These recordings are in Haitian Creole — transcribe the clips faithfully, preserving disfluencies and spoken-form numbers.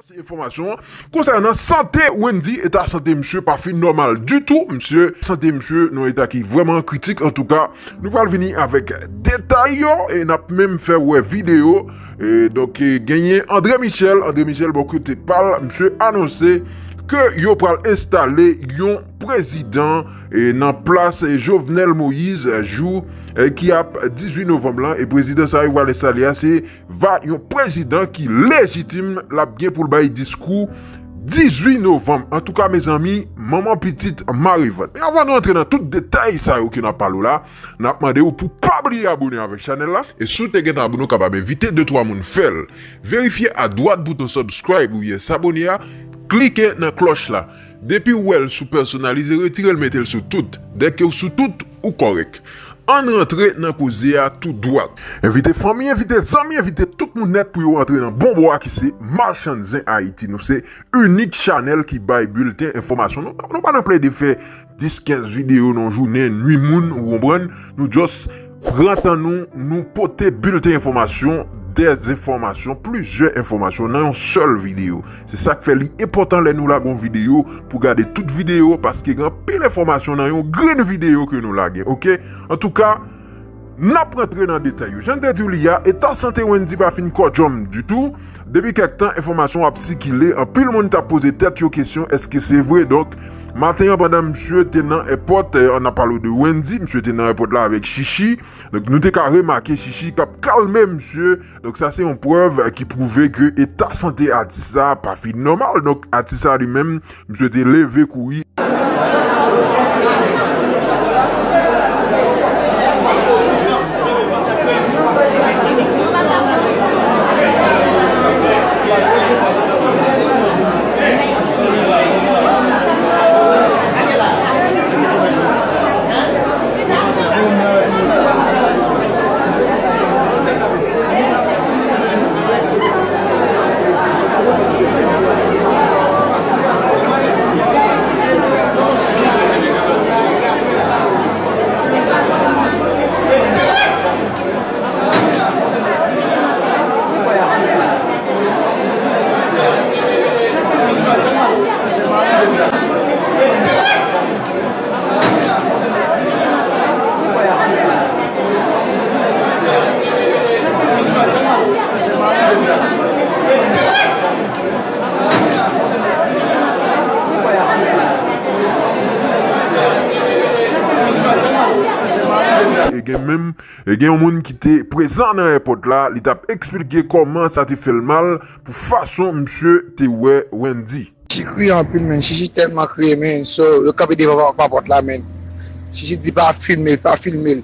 Se enfòmasyon konsènan sante Wendy, eta sante misye pa fin nòmal ditou. Misye, sante misye nan eta ki vrèman kritik. Antouka, nou pral vini avèk detay yo e n ap menm fè wè videyo. E donk, e, genyen André Michel. André Michel, bò kote pa l, misye anonse ke yo pral enstale yon prezidan, e, nan plas, e, Jovenel Moïse, jou, e, ki ap dizuit novanm lan. E prezidan sa yo pral enstale a, se va yon prezidan ki lejitim, l ap gen pou l bay diskou dizuit novanm. Antouka, mezanmi, manman pitit mare vant. Men anvan nou antre nan tout detay sa yo ke n ap pale w la, n ap mande w pou pa bliye abone avèk chanèl la. E si w te gentan abone, w kapab envite de twa moun fè l. Verifye adwat bouton subscribe oubyen sabone a, klike nan klòch la. Depi w wè l sou pèsonalize, retire l, mete l sou tout. Dèke w sou tout, ou kòrèk. Ann rantre nan koze a tou dwat. Envite fanmi, envite zanmi, envite tout moun nèt pou yo antre nan bon bò a ki se Machann Zen Ayiti. Nou se inik chanèl ki bay bilten enfòmasyon. Nou, nou pa nan plede fè dis, kenz videyo nan jounen, nwi moun, ou konprann? Nou just pran tan nou, nou pote bilten enfòmasyon, dèzenfòmasyon, plizyè enfòmasyon nan yon sèl videyo. Se sa k fè li enpòtan lè nou lage yon videyo pou gade tout videyo, paske gen anpil enfòmasyon nan yon grenn videyo ke nou lage, oke? Antouka, n ap rantre nan detay yo. Jan n te di w li a, eta sante Wendy pa fin kòdjòm ditou. Depi kèk tan, enfòmasyon ap sikile, anpil moun t ap poze tèt yo kesyon, èske se vre? Donk, maten an, pandan misye te nan èpòt, eh, n ap pale w de Wendy, misye te nan èpòt la avèk Chichi. Donk, nou te ka remake Chichi k ap kalme misye. Donk, sa se yon prèv, eh, ki pwouve ke eta sante atis la pa fin nòmal. Donk, atis la li menm, misye te leve kouri. E gen menm, e gen yon moun ki te prezan nan èpòt la, li t ap eksplike kòman sa te fè l mal pou fason misye te wè Wendy. Chichi kriye anpil, men. Chichi tèlman kriye, men. So, yo kanpe devan pa, pa pòt la, men. Chichi di, "Pa filme l, pa filme l."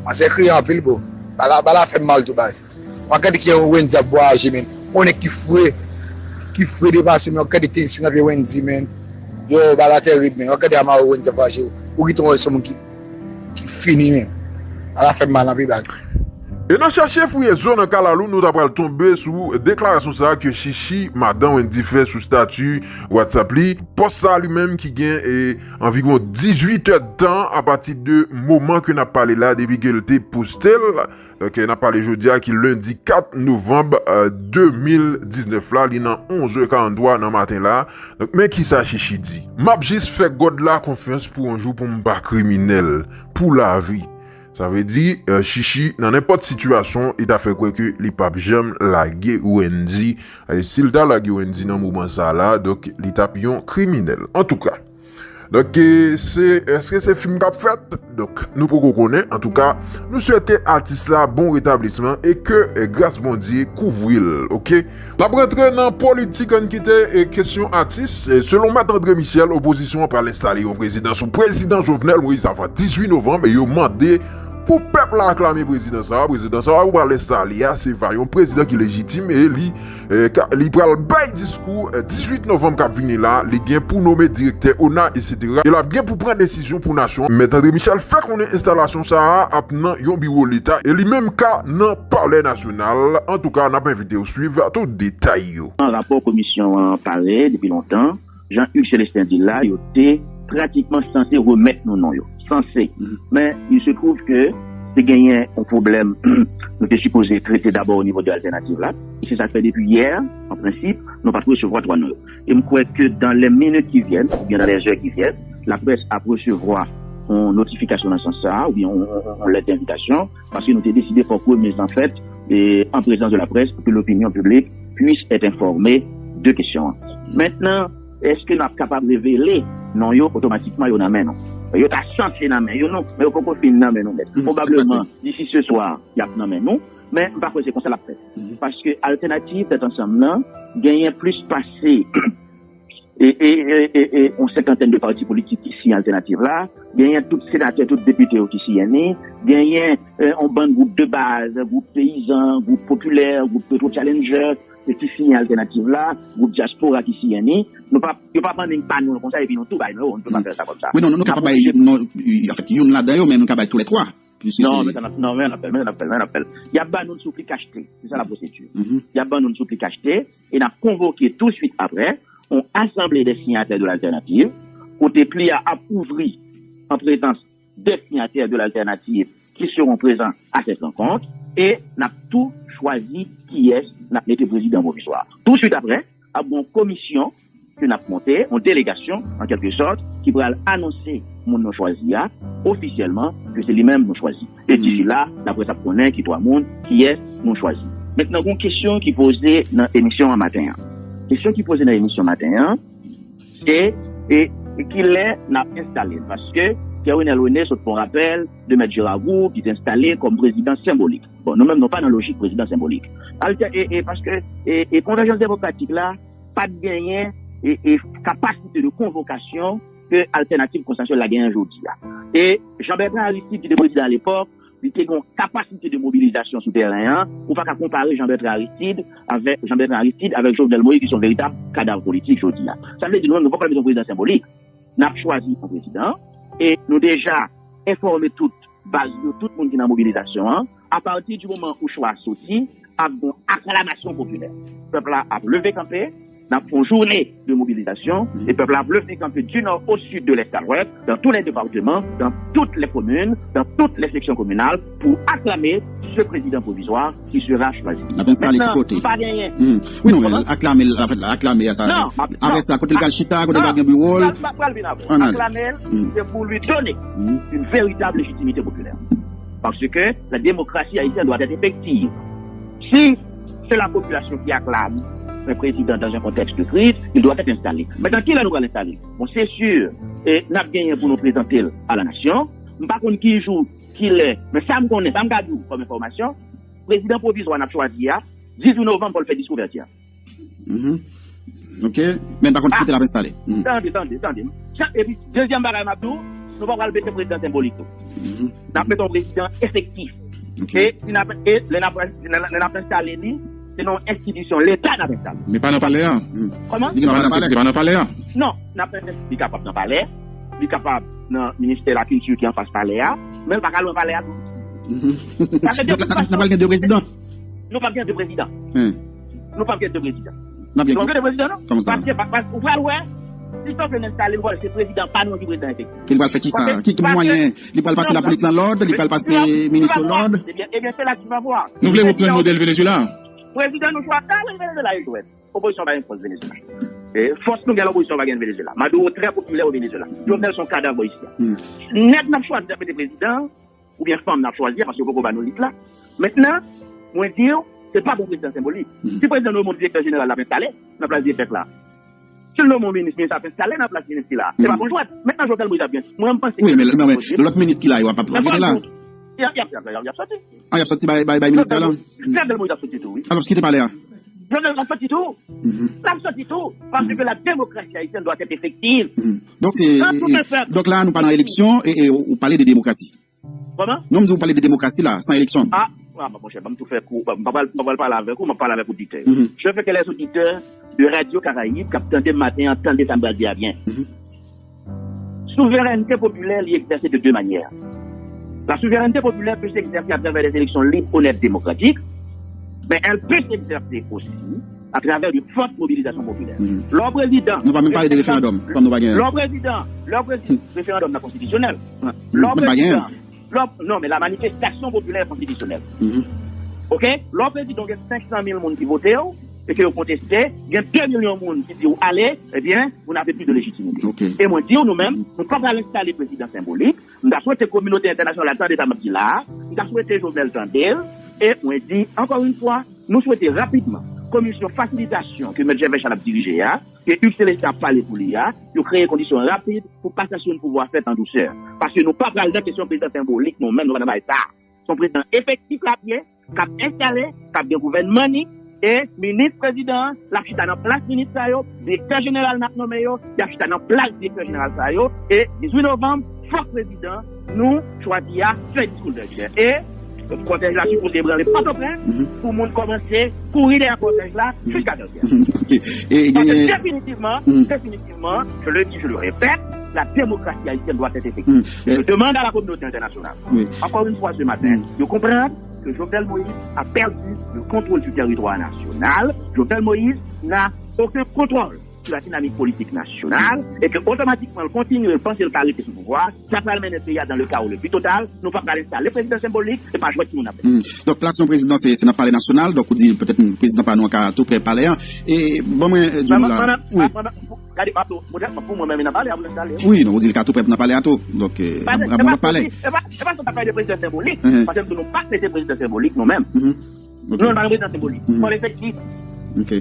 Manzè kriye anpil, bro. Bagay la, bagay la fè m mal tou, baz. W ap gade kijan Wendy ap vwayaje, men. Yon nèg ki fre, ki fre depase, men w ap gade tensyon nan pye Wendy, men. Yo, bagay la tèrib, men. W ap gade a mare Wendy ap vwayaje. Ou gentan wè se yon moun ki, ki fini, men. Bagay la fè m mal anpil, baz. E nan chèche fouye zo nan kalalou, nou ta pral tonbe sou deklarasyon sa a ke Chichi, madan Wendy, fè sou stati WhatsApp li. Pòs sa a li menm ki gen, e, anviwon dizuit èdtan apati de moman ke n ap pale la, depi ke l te poste l. Donk, n ap pale jodi a ki lendi kat novanm, eh, de mil diznèf la, li nan onz è karanntwa nan maten la. Donk, men kisa Chichi di. "M ap jis fè God la konfyans pou yon jou pou m pa kriminèl, pou lavi." Sa vle di, eh, Chichi, nan nenpòt sitiyasyon, li ta fè kwè ke li p ap janm lage Wendy. E si l ta lage Wendy nan moman sa la, donk, li t ap yon kriminèl. Antouka, donk, e, se, èske se fim k ap fèt? Donk, nou poko konnen. Antouka, nou swete atis la bon retablisman e ke, e, gras Bondye kouvri l, oke? N ap rantre nan politik, ann kite, e, kesyon atis. E, selon Mèt André Michel, opozisyon an pral enstale yon prezidan sou prezidan Jovenel Moïse avan dizuit novanm e yo mande pou pèp la aklame prezidan sa a. Prezidan sa a yo pral enstale a, se va yon prezidan ki lejitim e li, e, ka, li pral bay diskou, e, dizuit novanm k ap vini la. Li gen pou nome direktè ona, etsetera. E l ap gen pou pran desizyon pou nasyon an. Mèt André Michel fè konnen enstalasyon sa a ap nan yon biwo leta e li menm ka nan Palè Nasyonal. Antouka, n ap envite w swiv tout detay yo. Rapò komisyon an pare depi lontan. Jean Hugues Célestin di l la, yo te pratikman sanse remèt nou non yo. Sanse. Men, il se trouve que te genyen yon pwoblèm nou te sipoze trete dabò o nivo de altènativ la. E se sa k fè depi yè, an prensip, nou pa t resevwa twa non yo. E m kwè ke dans les minutes qui viennent, oubyen dans les heures qui viennent, laprès ap resevwa yon notifikasyon nan sans sa a, oubyen yon, yon, yon lèt envitasyon, paske nou te deside fòk remèt an fèt, e, an prezans de la presse, pou ke l'opinion publique puisse être informée de kesyon an. Mentnan, èske n ap kapab revele non yo otomatikman yo nan men nou? Yo ta sanse nan men yo, non, men yo poko fin nan men nou nèt. Pwobableman, disi se swa, y ap nan men nou, men m pa kwè se konsa l ap fèt. Paske altènativ tèt ansanm nan genyen plis pase e, e, e, e, e, yon senkantèn de pati politik ki siyen altènativ la, genyen tout senatè, tout depite yo ki siyen ni, genyen, e, yon bann gwoup de baz, gwoup peyizan, gwoup popilè, gwoup Petro Challenger, e ki siyen altènativ la, gwoup dyaspora ki siyen ni. Nou pa, yo pa manding pa nou konsa, epi nou tou bay nou, nou pa fè sa konsa. Wi, non, nou ka bay, non, anfèt, youn ladan yo, men nou ka bay tou lè twa. Non, men sa n ap, non, men n ap fè l, men n ap fè l, men n ap fè l. Y ap ban nou l sou pli kachte. Se sa la pwosedi. Y ap ban nou l sou pli kachte, e n ap konvoke tou swit aprè yon asanble de siyatè de laltènativ, kote pli a ap ouvri an prezans de siyatè de laltènativ ki seront prezan a sèt rankont, e n ap tou chwazi kiyès n ap mete prezidan pwovizwa. Tou swit aprè, ap gen yon komisyon ke n ap monte, yon delegasyon, an kèlke sòt, ki pral anonse moun nou chwazi a, ofisyèlman, ke se li menm nou chwazi. E disi la, laprès ap konnen ki twa moun, kiyès nou chwazi. Mentnan, gen yon kesyon ki poze nan emisyon an maten an. Kesyon ki poze nan emisyon maten an, se, e, e kilè n ap enstale l? Paske Pierre Renel René sot fè yon rapèl de Mèt Gerard Gourgue, ki te enstale kòm prezidan senbolik. Bon, nou menm, nou pa nan lojik prezidan senbolik. Altè-, e, e, paske, e, e, Konvèjans Demokratik la, pa t genyen, e, e, kapasite de konvokasyon ke Altènativ Konsansyèl la genyen jodi a. E Jean Bertrand Aristide, ki te prezidan alepòk, li te gen yon kapasite de mobilizasyon sou tèren an, ou pa ka konpare Jean Bertrand Aristide avèk, Jean Bertrand Aristide avèk Jovenel Moïse, ki se yon veritab kadav politik jodi a. Sa vle di, nou menm, nou poko bezwen prezidan senbolik. N ap chwazi yon prezidan, e nou deja enfòme tout baz yo, tout moun ki nan mobilizasyon an. Apati di moman ou chwa soti, ap gen aklamasyon popilè. Pèp la ap leve kanpe, n ap fè yon jounen de mobilizasyon, e pèp la ap leve kanpe du nord au sud, de l'est à l'ouest, dans tous les départements, dans toutes les communes, dans toutes les sections communales, pour acclamer ce président provisoire qui sera choisi. N ap enstale ki kote? Mentnan, pa genyen. Wi, non, men aklame, anfèt, aklame a sa. Non, m ap, non. Apre sa, kote l pral chita, kote l pral gen biwo l? Non, m pral vin avè w. Aklame l, se pou li done une véritable légitimité populaire. Parce que la démocratie haïtienne doit être effective. Si c'est la population qui acclame un président dans un contexte de crise, il doit être installé. Mentnan, kilè nou pral enstale l? Bon, se si, e, n ap genyen pou nou prezante l a la nasyon. M pa konn ki jou, kilè, men sa m konnen, sa m ka di w kòm enfòmasyon, prezidan pwovizwa n ap chwazi a, dizuit novanm pou l fè diskou ouvèti a. Ok. Men pa konn ki kote l ap enstale. Tande, tande, tande. Epi, dezyèm bagay m ap di w, nou pa pral mete prezidan senbolik tou. N ap mete yon prezidan efektif. E si n ap, e lè n ap, lè n ap enstale li, se nan yon enstitisyon Leta n ap enstale. Men pa nan palè a. Kòman? Se pa nan, se pa nan palè a. Non, n ap, li kapab nan palè, li kapab nan ministè lakilti ki anfas palè a, men l pa ka lwen palè a tou. Donk, n ap, n ap gen de prezidan. Nou p ap gen de prezidan. Nou p ap gen de prezidan. N ap gen de prezidan, non? Kòman sa? Paske, pa, pa, ou pral wè, si Jovenel enstale, se prezidan pa nou ki prezidan efektif. Ke li pral fè kisa? Ki, ki mwayen? Li pral pase lapolis nan lòd, li pral pase minis yo lòd? Ebyen, ebyen, se la ki va vwa. Nou vle reprann modèl Venezuela. Prezidan nou chwazi, a wi, Venezuela e jwèt. Opozisyon pa gen fòs Venezuela. E fòs nou gen la, opozisyon pa gen Venezuela. Maduro trè popilè o Venezuela. Jovenel se yon kadav bò isi a. Nèg n ap chwazi n ap mete prezidan, oubyen fanm n ap chwazi a, paske yo poko ba nou lis la. Mentnan, mwen di w, se pa bon prezidan senbolik. Si prezidan nonmen yon direktè jeneral, l ap enstale nan plas direktè la. Si l nonmen yon minis, minis ap enstale nan plas minis li la. Se pa bon jwèt. Mentnan, Jovenel Moïse ap gen. Mwen, m panse ke... Wi, men, men, men lòt minis ki la yo ap, ap rete la. Y ap, y ap, y ap, y ap soti. Ah, y ap soti bay, bay, bay minis la? Jovenel Moïse ap soti tou, wi. Alò, kite palè a. Jovenel ap soti tou. L ap soti tou. Paske la démocratie haïtienne doit être effective. Donk, se, donk la, nou pa nan eleksyon, e, e ou pale de demokrasi. Kòman? Non, m di ou pale de demokrasi la, san eleksyon. Ah, ah, monchè, ban m tou fè kou, m pa pral, m pa pral pale avèk ou, m ap pale avèk oditè yo. Je veux que les auditeurs de Radio Caraïbe k ap tande m maten an, tande sa m pral di a byen. Souveraineté populaire, li egzèse de deux manières. La souveraineté populaire peut s'exercer à travers des élections libres, honnêtes, démocratiques, mais elle peut s'exercer aussi à travers une forte mobilisation populaire. Lè w prezidan... Nou pa menm pale de referandòm, kòm nou pa gen. Lè w prezidan, lè w prezidan, referandòm nan konstitisyonèl. Lè w prezidan, Lè w, non, men la manifestasyon popilè konstitisyonèl. Oke? Lè w prezidan, gen senk san mil moun ki vote w, e ke yo konteste, gen de milyon moun ki di w ale, ebyen, vous n'avez plus de légitimité. E mwen di w, nou menm, nou pa pral enstale prezidan senbolik. M ta swete kominote entènasyonal la tande sa m ap di la a. M ta swete Jovenel tande l. E mwen di, ankò yon fwa, nou swete rapidman komisyon fasilitasyon ke Mèt Gervais Charles ap dirije a, ke Hugues Célestin ap pale pou li a, yo kreye kondisyon rapid pou pasasyon de pouvwa fèt an dousè. Paske nou pa pral nan kesyon prezidan senbolik, nou menm, nou pa nan bagay sa. Se yon prezidan efektif l ap ye, k ap enstale, k ap gen gouvènman ni, e minis prezidan an, l ap chita nan plas minis sa yo, direktè jeneral n ap nonmen yo, y ap chita nan plas direktè jeneral sa yo, e dizuit novanm, fòk prezidan nou chwazi a fè diskou l dèyè. E kòtèj la sipoze branle Pòtoprens pou moun kòmanse kouri dèyè kòtèj la jiska Dèlvyè. Paske definitivman, definitivman, je le dis, je le répète, la démocratie haïtienne doit être effective. Et je demande à la communauté internationale, encore une fois ce matin, de comprendre que Jovenel Moïse a perdu le contrôle du territoire national. Jovenel Moïse n'a aucun contrôle sur la dynamique politique nationale et que automatiquement, l kontinye panse l ka rete sou pouvwa, sa pral mennen peyi a dans le chaos le plus total. Nou pa pral enstale prezidan senbolik, se pa jwèt timoun n ap fè. Donk, plas yon prezidan, se, se nan palè nasyonal, donk, ou di petèt prezidan pa nou an ka tou prè palè an. E, ban mwen, eh, di nou la. Wi. Gade, Pablo, modèlman, pou mwen menm, nan palè a pou l enstale. Wi, non, ou di l ka tou prè nan palè a tou. Donk, eh, nan, nan palè. Se pa, se pa sa k ap pale de prezidan senbolik. Paske m di nou pa mete prezidan senbolik, nou menm. Nou, nou pa nan prezidan senbolik. Fò l efektif. Ok.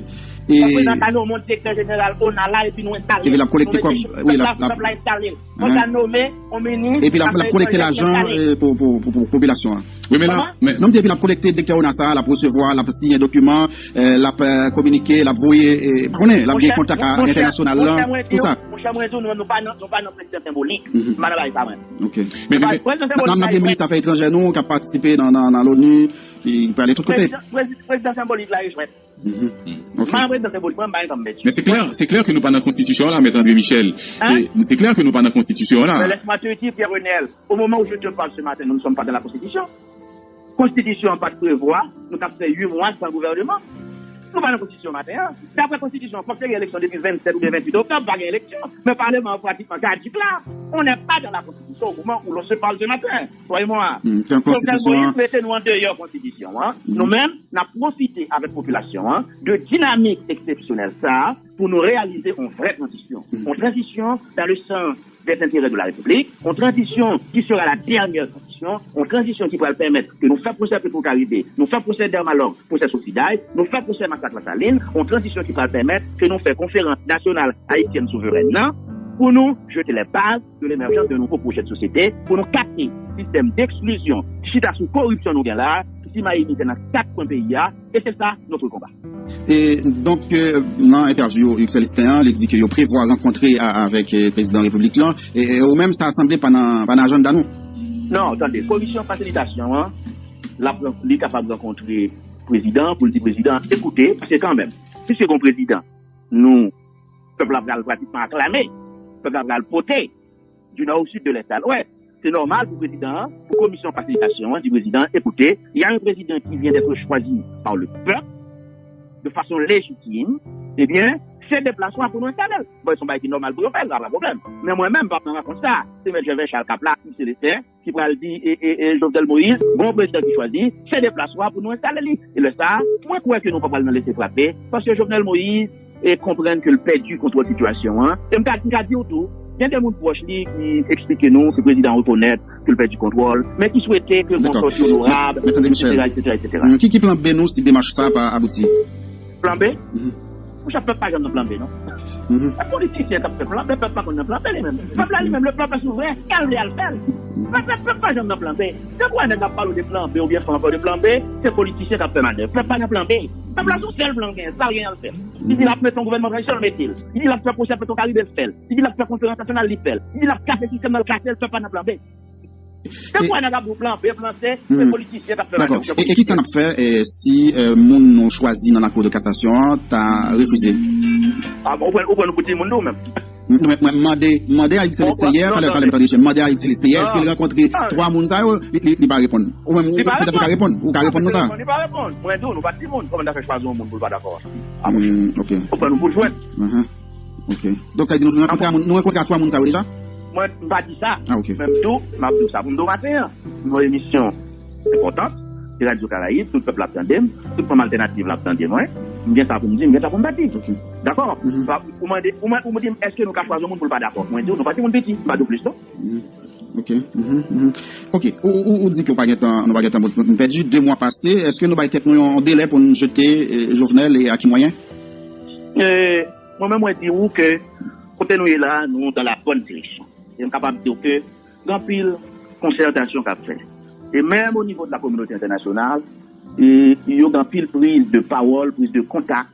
E prezidan ka nonmen yon direktè jeneral ona la, epi nou enstale. Epi l ap kolekte kòb. Wi, l ap, l ap enstale. Fò l ka nonmen yon minis. Epi l ap, l ap kolekte lajan, eh, pou, pou, pou, pou popilasyon an. Wi, men la, men non, m di epi l ap kolekte direktè ona sa, l ap resevwa, l ap siyen dokiman, eh, l ap, eh, kominike, l ap voye, eh, pa konnen, l ap gen kontak a entènasyonal lan, tou sa. Monchè, mwen di w, nou, nou pa nan, nou pa nan prezidan senbolik. M pa nan bagay sa, mwen. Ok. Men, men, men, n ap gen minis afè etranjè nou k ap patisipe nan, nan, nan loni, ki prale tout kote. Prezidan, prezidan, prezidan senbolik la, e jwèt. Ok. M pa nan prezidan senbolik, mwen, m pa gen tan m pèdi. Men se klè, se klè ke nou pa nan konstitisyon an la, Mèt André Michel. E, se klè ke nou pa nan konstitisyon an la. Mais laisse-moi te dire, Pierre Renel, au moment où je te parle ce matin, nous ne sommes pas dans la Constitution. Konstitisyon an pa t prevwa nou t ap fè uit mwa san gouvèneman. Nou pa nan konstitisyon maten an. Daprè konstitisyon an, fòk te gen eleksyon depi vennsèt oubyen venntuit oktòb, pa gen eleksyon. Men paleman an pratikman kadjik la. On n'est pas dans la constitution au moment où l'on se parle ce matin. Soyez-moi. Jovenel Moïse mete nou andeyò konstitisyon an. Nou menm, n ap pwofite avèk popilasyon an de dinamik eksepsyonèl sa a pou nou reyalize yon vrè tranzisyon. Yon tranzisyon dans le sens des intérêts de la République, yon tranzisyon ki sera la dernière transition, yon tranzisyon ki pral pèmèt ke nou fè pwosè Petro Caribe, nou fè pwosè Dermalog, pwosè Sofiday, nou fè pwosè masak Lasalin, yon tranzisyon ki pral pèmèt ke nou fè konferans nasyonal ayisyèn souverèn nan, pou nou jete les bases de l'émergence d'un nouveau projet de société, pou nou kase sistèm d'exclusion ki chita sou koripsyon nou gen la, ki simaye mizè nan kat kwen peyi a, et c'est ça notre combat. E, donk, eh, nan entèvyou Hugues Célestin an, li di ke yo prevwa rankontre a, avèk, eh, prezidan repiblik lan. E, e ou menm, sa sanble pa nan, pa nan ajanda nou. Non, tande, komisyon fasilitasyon an, l ap, li kapab rankontre prezidan pou l di prezidan, ekoute, paske kanmenm, piske gon prezidan, nou, pèp la pral pratikman aklame, pèp la pral pote, du nord au sud, de l'est à l'ouest. Se nòmal pou prezidan an, pou komisyon fasilitasyon an, di prezidan an, écoutez, il y a un président qui vient d'être choisi par le peuple, de façon légitime, ebyen, se deplaswa pou nou enstale l. Bon, se yon bagay ki nòmal pou yo fè l, pa pwoblèm. Men mwen menm, m p ap nan rankont sa. Se mèt Jèvè Chal k ap la, Hugues Célestin, ki pral di, e, e, e, Jovenel Moïse, bon prezidan ki chwazi, se deplaswa pou nou enstale li. E lè sa a, mwen kwè ke nou pa pral nan lese frape, paske Jovenel Moïse, e konprann ke l pèdi kontwòl sitiyasyon an. E m ka, m ka di w tou, gen de moun pwòch li ki eksplike nou ke prezidan an rekonèt ke l pèdi kontwòl, men ki swete ke l gon sòti onorab, etsetera, etsetera, etsetera. Ki, ki plan B nou si demach sa pa abouti? Plan B? Monchè, pèp pa janm nan plan B, non. E politisyen k ap fè plan B, pèp pa konn nan plan B li menm. Pèp la li menm, le pèp est souverain, sa l vle al fè l. Pèp, pèp, pèp pa janm nan plan B. Depi w wè nèg ap pale w de plan B oubyen fè w pale w de plan B, se politisyen k ap fè manèv. Pèp pa nan plan B. Pèp la se yon sèl plan l genyen, sa l genyen al fè. Li di l ap mete yon gouvènman tranzisyon, l mete l. Li di l ap fè pwosè Petro Caribe, l fè l. Li di l ap fè konferans nasyonal, li fè l. Li di l ap kase sistèm nan, l kase l, pèp pa nan plan B. Depi w wè nèg ap di w plan B, plan C, se politisyen k ap fè manèv. Dakò. E, e kisa n ap fè, eh, si, eh, moun nou chwazi nan Lakou de Kasasyon an ta refize? A, bon, ou pran, ou pran nou pou timoun tou menm. Mwen, mwen mande, mande a Hugues Célestin yè, talè, talè, m tande, mande a Hugues Célestin yè, èske l rankontre twa moun sa yo, li, li, li pa reponn. Ou menm, ou, petèt ou ka reponn, ou ka reponn nou sa. Li pa reponn. Mwen di w, nou pa timoun, kòman n ta fè chwazi yon moun pou l pa dakò a? Ok. Ou pran nou pou jwèt. Ok. Donk, sa vle di nou rankontre a moun, nou rankontre a twa moun sa yo deja? Mwen, m pa di sa. Ah, ok. Men m tou, m ap di w sa pou m di w maten an. M nan yon emisyon enpòtan, se Radyo Karayib, tout pèp la ap tande m, tout fanm altènativ la ap tande mwen. M gen sa pou m di, m gen sa pou m pa di. Ok. Dakò? Mhm. Ou mande, ou mande, ou di m, èske nou ka chwazi yon moun pou l pa dakò? Mwen di w, nou pa timoun piti, m pa di w plis, non. Mhm. Ok. Mhm, mhm. Ok. Ou, ou, ou di ke w pa gen tan, nou pa gen tan pou n pèdi. De mwa pase, èske nou bay tèt nou yon delè pou n jete, eh, Jovenel e a ki mwayen? Eh, mwen menm, mwen di w ke kote nou ye la, nou dans la bonne direction. E m kapab di w ke gen anpil konsètasyon k ap fèt. E menm o nivo de la kominote entènasyonal, e yo gen anpil priz de pawòl, priz de kontak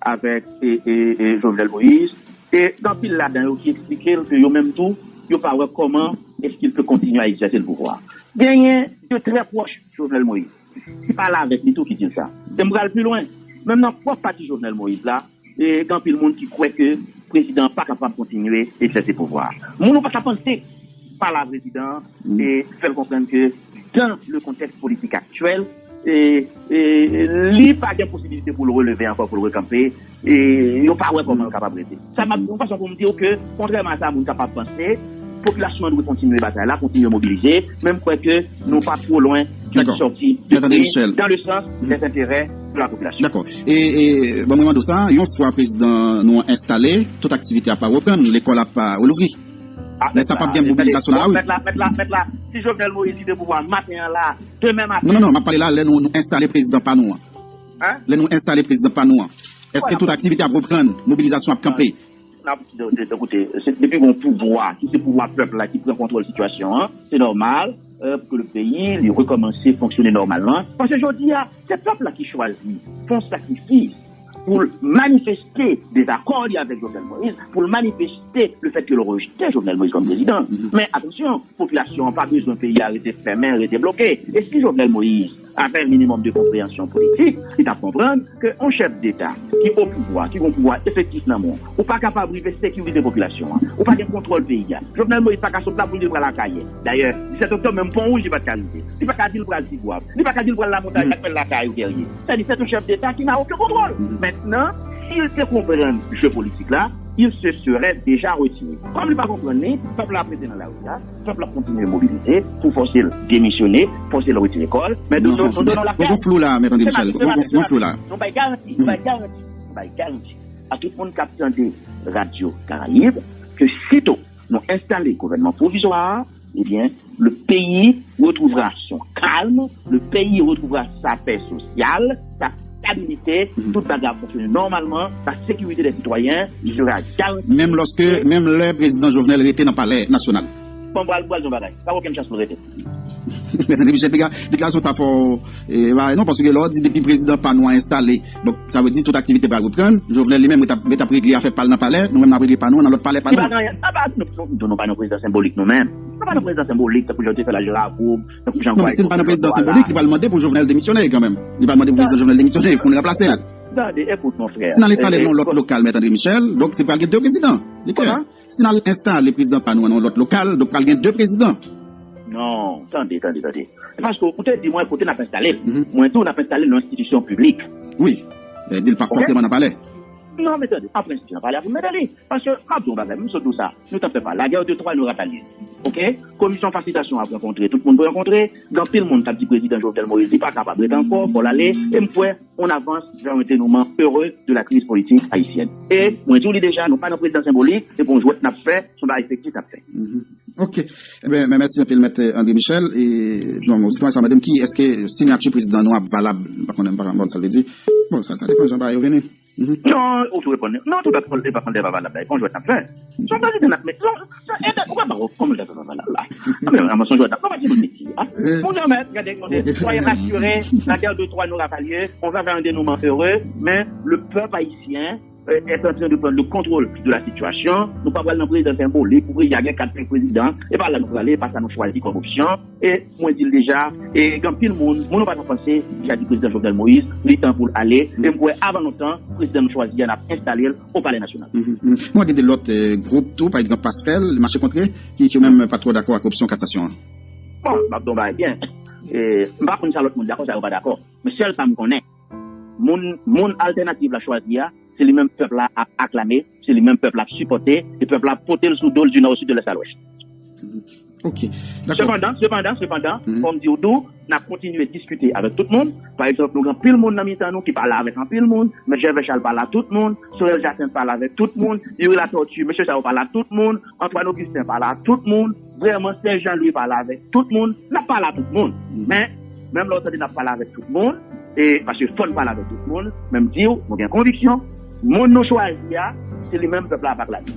avèk e, e, e Jovenel Moïse. E gen anpil ladan yo ki eksplike l ke yo menm tou, yo pa wè kòman est-ce qu'il peut continuer à exercer le pouvoir. Genyen de trè pwòch Jovenel Moïse ki pale avèk li tou ki di l sa. E m pral pi lwen. Menm nan pwòp pati Jovenel Moïse la, e gen anpil moun ki kwè ke prezidan an pa kapab kontinye egzèse pouvwa. Moun ou pa ka panse pale a prezidan an e fè l konprann ke dans le contexte politique actuel, e, e, li pa gen posibilite pou l releve ankò, pou l rekanpe, e yo pa wè kòman yo kapab rete. Sa m ap di yon fason pou m di w ke, kontrèman a sa moun kapab panse, popilasyon an dwe kontinye batay la, kontinye mobilize, men m kwè ke nou pa two lwen de Dakò. Sòti de Mèt André Michel. Dans le sens des intérêts de la population. Dakò. E, e, ban mwen mande w sa, yon fwa prezidan nou an enstale, tout aktivite ap reprann, lekòl ap relouvri. Ah, men sa p ap gen mobilizasyon la, wi. Mèt la, mèt la, mèt la, si Jovenel Moïse kite pouvwa maten an la, demen maten. Non, non, non, m ap pale la, lè nou, nou enstale prezidan pa nou an. Hein? Lè nou enstale prezidan pa nou an. Èske tout aktivite ap reprann, mobilizasyon ap kanpe? N ap, de, de, de, koute, se, depi gon pouvwa, ki se pouvwa pèp la ki pran kontwòl sitiyasyon an, se nòmal, euh, pou ke le peyi li rekòmanse fonksyone nòmalman. Paske jodi a, se pèp la ki chwazi fè yon sakrifis pou l manifeste dezakò li avèk Jovenel Moïse, pou l manifeste le fait que l rejte Jovenel Moïse kòm prezidan. Men atansyon, popilasyon an pa bezwen peyi a rete fèmen, rete bloke. E si Jovenel Moïse avè minimòm de konpreyansyon politik, li t ap konprann ke yon chèf deta ki o pouvwa, ki gon pouvwa efektif nan men w, ou pa kapab rive sekirize popilasyon an. Ou pa gen kontwòl peyi a. Jovenel Moïse pa ka sot la pou l di l pral Akayè. Dayè, disèt oktòb, menm Pon Wouj, li pa t ka rive. Li pa ka di l pral Tigwav. Li pa ka di l pral Lamontayen, l ap fè l lakay ou Gèrye. Sètadi, se yon chèf deta ki n'a aucun contrôle. Mentnan, si l te konprann je politik la, il se serait déjà retiré. Kòm li pa konprann li, pèp la ap rete nan lari a, pèp la ap kontinye mobilize pou fòse l demisyone, fòse l retire kò l. Men nou, nou, nou, nou, nou, gon flou la, Mèt André Michel. Gon, gon, gon flou la. Nou bay garanti, nou bay garanti, nou bay garanti a tout moun k ap tande Radyo Karayib ke sito nou enstale gouvènman pwovizwa a, ebyen, le pays retrouvera son calme, le pays retrouvera sa paix sociale, sa stabilité, tout bagay ap fonksyone nòmalman, la sécurité des citoyens sera garantie. Menm lòske, menm lè prezidan Jovenel rete nan palè nasyonal. Bon, pral, pral di yon bagay. Pa okenn chans pou l rete. Mèt André Michel, deklarasyon sa fò, e, ba, non, paske lè w di depi prezidan pa nou an enstale, donk, sa vle di tout aktivite pral reprann. Jovenel li menm, li t ap, li t ap regle afè pa l nan palè, nou menm n ap regle pa nou an nan lòt palè pa nou. Li pa nan anyen. Ah, ba, nou, nou, nou pa nan prezidan senbolik nou menm. Nou pa nan prezidan senbolik, tankou jan yo te fè la Jera Group, tankou jan... Non, men si n pa nan prezidan senbolik, li pral mande pou Jovenel demisyone kanmenm. Li pral mande pou prezidan Jovenel demisyone, pou n ranplase l. Tande, ekout, mon frè. Si n al enstale l nan yon lòt lokal, Mèt André Michel, donk se pral gen de prezidan. Li klè. Si n al enstale prezidan pa nou an nan yon lòt lokal, donk pral gen de prezidan. Non, tande, tande, tande. Se paske ou te di mwen kote n ap enstale l. Mwen tou, n ap enstale l nan enstitisyon piblik. Wi. Sa vle di l pa fòseman nan palè. Non, men tande, pa pran enstitisyon nan palè a pou mete li. Paske, m ap di yon bagay, m sot di w sa. Nou t ap fè pa. La guerre de Troie, nou ratalye. Oke? Komisyon fasilitasyon ap rankontre, tout moun pou rankontre. Gen anpil moun k ap di prezidan Jovenel Moïse, li pa kapab rete ankò, fò l ale. E m kwè, on avance vers un dénouement heureux de la crise politique haïtienne. E, mwen di w li deja, nou pa nan prezidan senbolik, se pa yon jwèt n ap fè, se yon bagay efektif n ap fè. Ok. Eben, men mèsi anpil, Mèt André Michel. E, bon, sitwayen sa mande m ki, èske siyati prezidan nou ap valab? M pa konnen, m pa konn sa l vle di. Bon, sa, sa depann jan bagay yo vini. Non, ou tou reponn. Non, tou pa konn, pa konn lè pa valab la. E pa yon jwèt n ap fè. Se yon prezidan n ap met. Se yon, se yon, e, ou pa wè kòman lè pa valab la. Anben, anben, se yon jwèt n ap fè. Nou pa di nou meti a. Mon Dieu, mèt, gade, gade. Soyez rassurés, la guerre de Troie nous ravalier. On va vers un dénouement heureux, mais le peuple haïtien euh, est en train de prendre le contrôle de la situation. Nou pa pral nan prezidan senbolik pou prezidan gen kat senk prezidan. E pa la nou prale, e pa sa nou chwazi kòm opsyon. E mwen di l deja, e gen anpil moun, moun ou pa t ap panse, deja di prezidan Jovenel Moïse, li tan pou l ale. E m kwè avan lontan, prezidan nou chwazi a, n ap enstale l o Palè Nasyonal. Mwen gen de lòt, eh, gwoup tou, pa egzanp Pasrèl, Mache Kontre, ki, ki yo menm pa twò dakò ak opsyon kasasyon an. Bon, m ap di w bagay byen. E, m pa konn sa lòt moun dakò, sa yo pa dakò. Men sèl sa m konnen, moun, moun Altènativ la chwazi a, se li menm pèp la ap aklame, se li menm pèp la ap sipòte, e pèp la ap pote l sou do l di nò o sid, de lès a lwès. Ok. Dakò. Sepandan, sepandan, sepandan, fò m di w tou, n ap kontinye diskite avèk tout moun. Pa egzanp, nou gen anpil moun nan mitan nou ki pale avèk anpil moun. Mèt Jèvè Chal pale a tout moun. Sorel Jacinthe pale avèk tout moun. Youri Latortue, mesye sa yo pale a tout moun. Antoine Augustin pale a tout moun. Vrèman, Serge Jean Louis pale avèk tout moun. N ap pale a tout moun. Men, menm lè w tande n ap pale avèk tout moun, e paske fò n pale avèk tout moun, men m di w, nou gen konviksyon, moun nou chwazi a, se li menm pèp la ap aklame.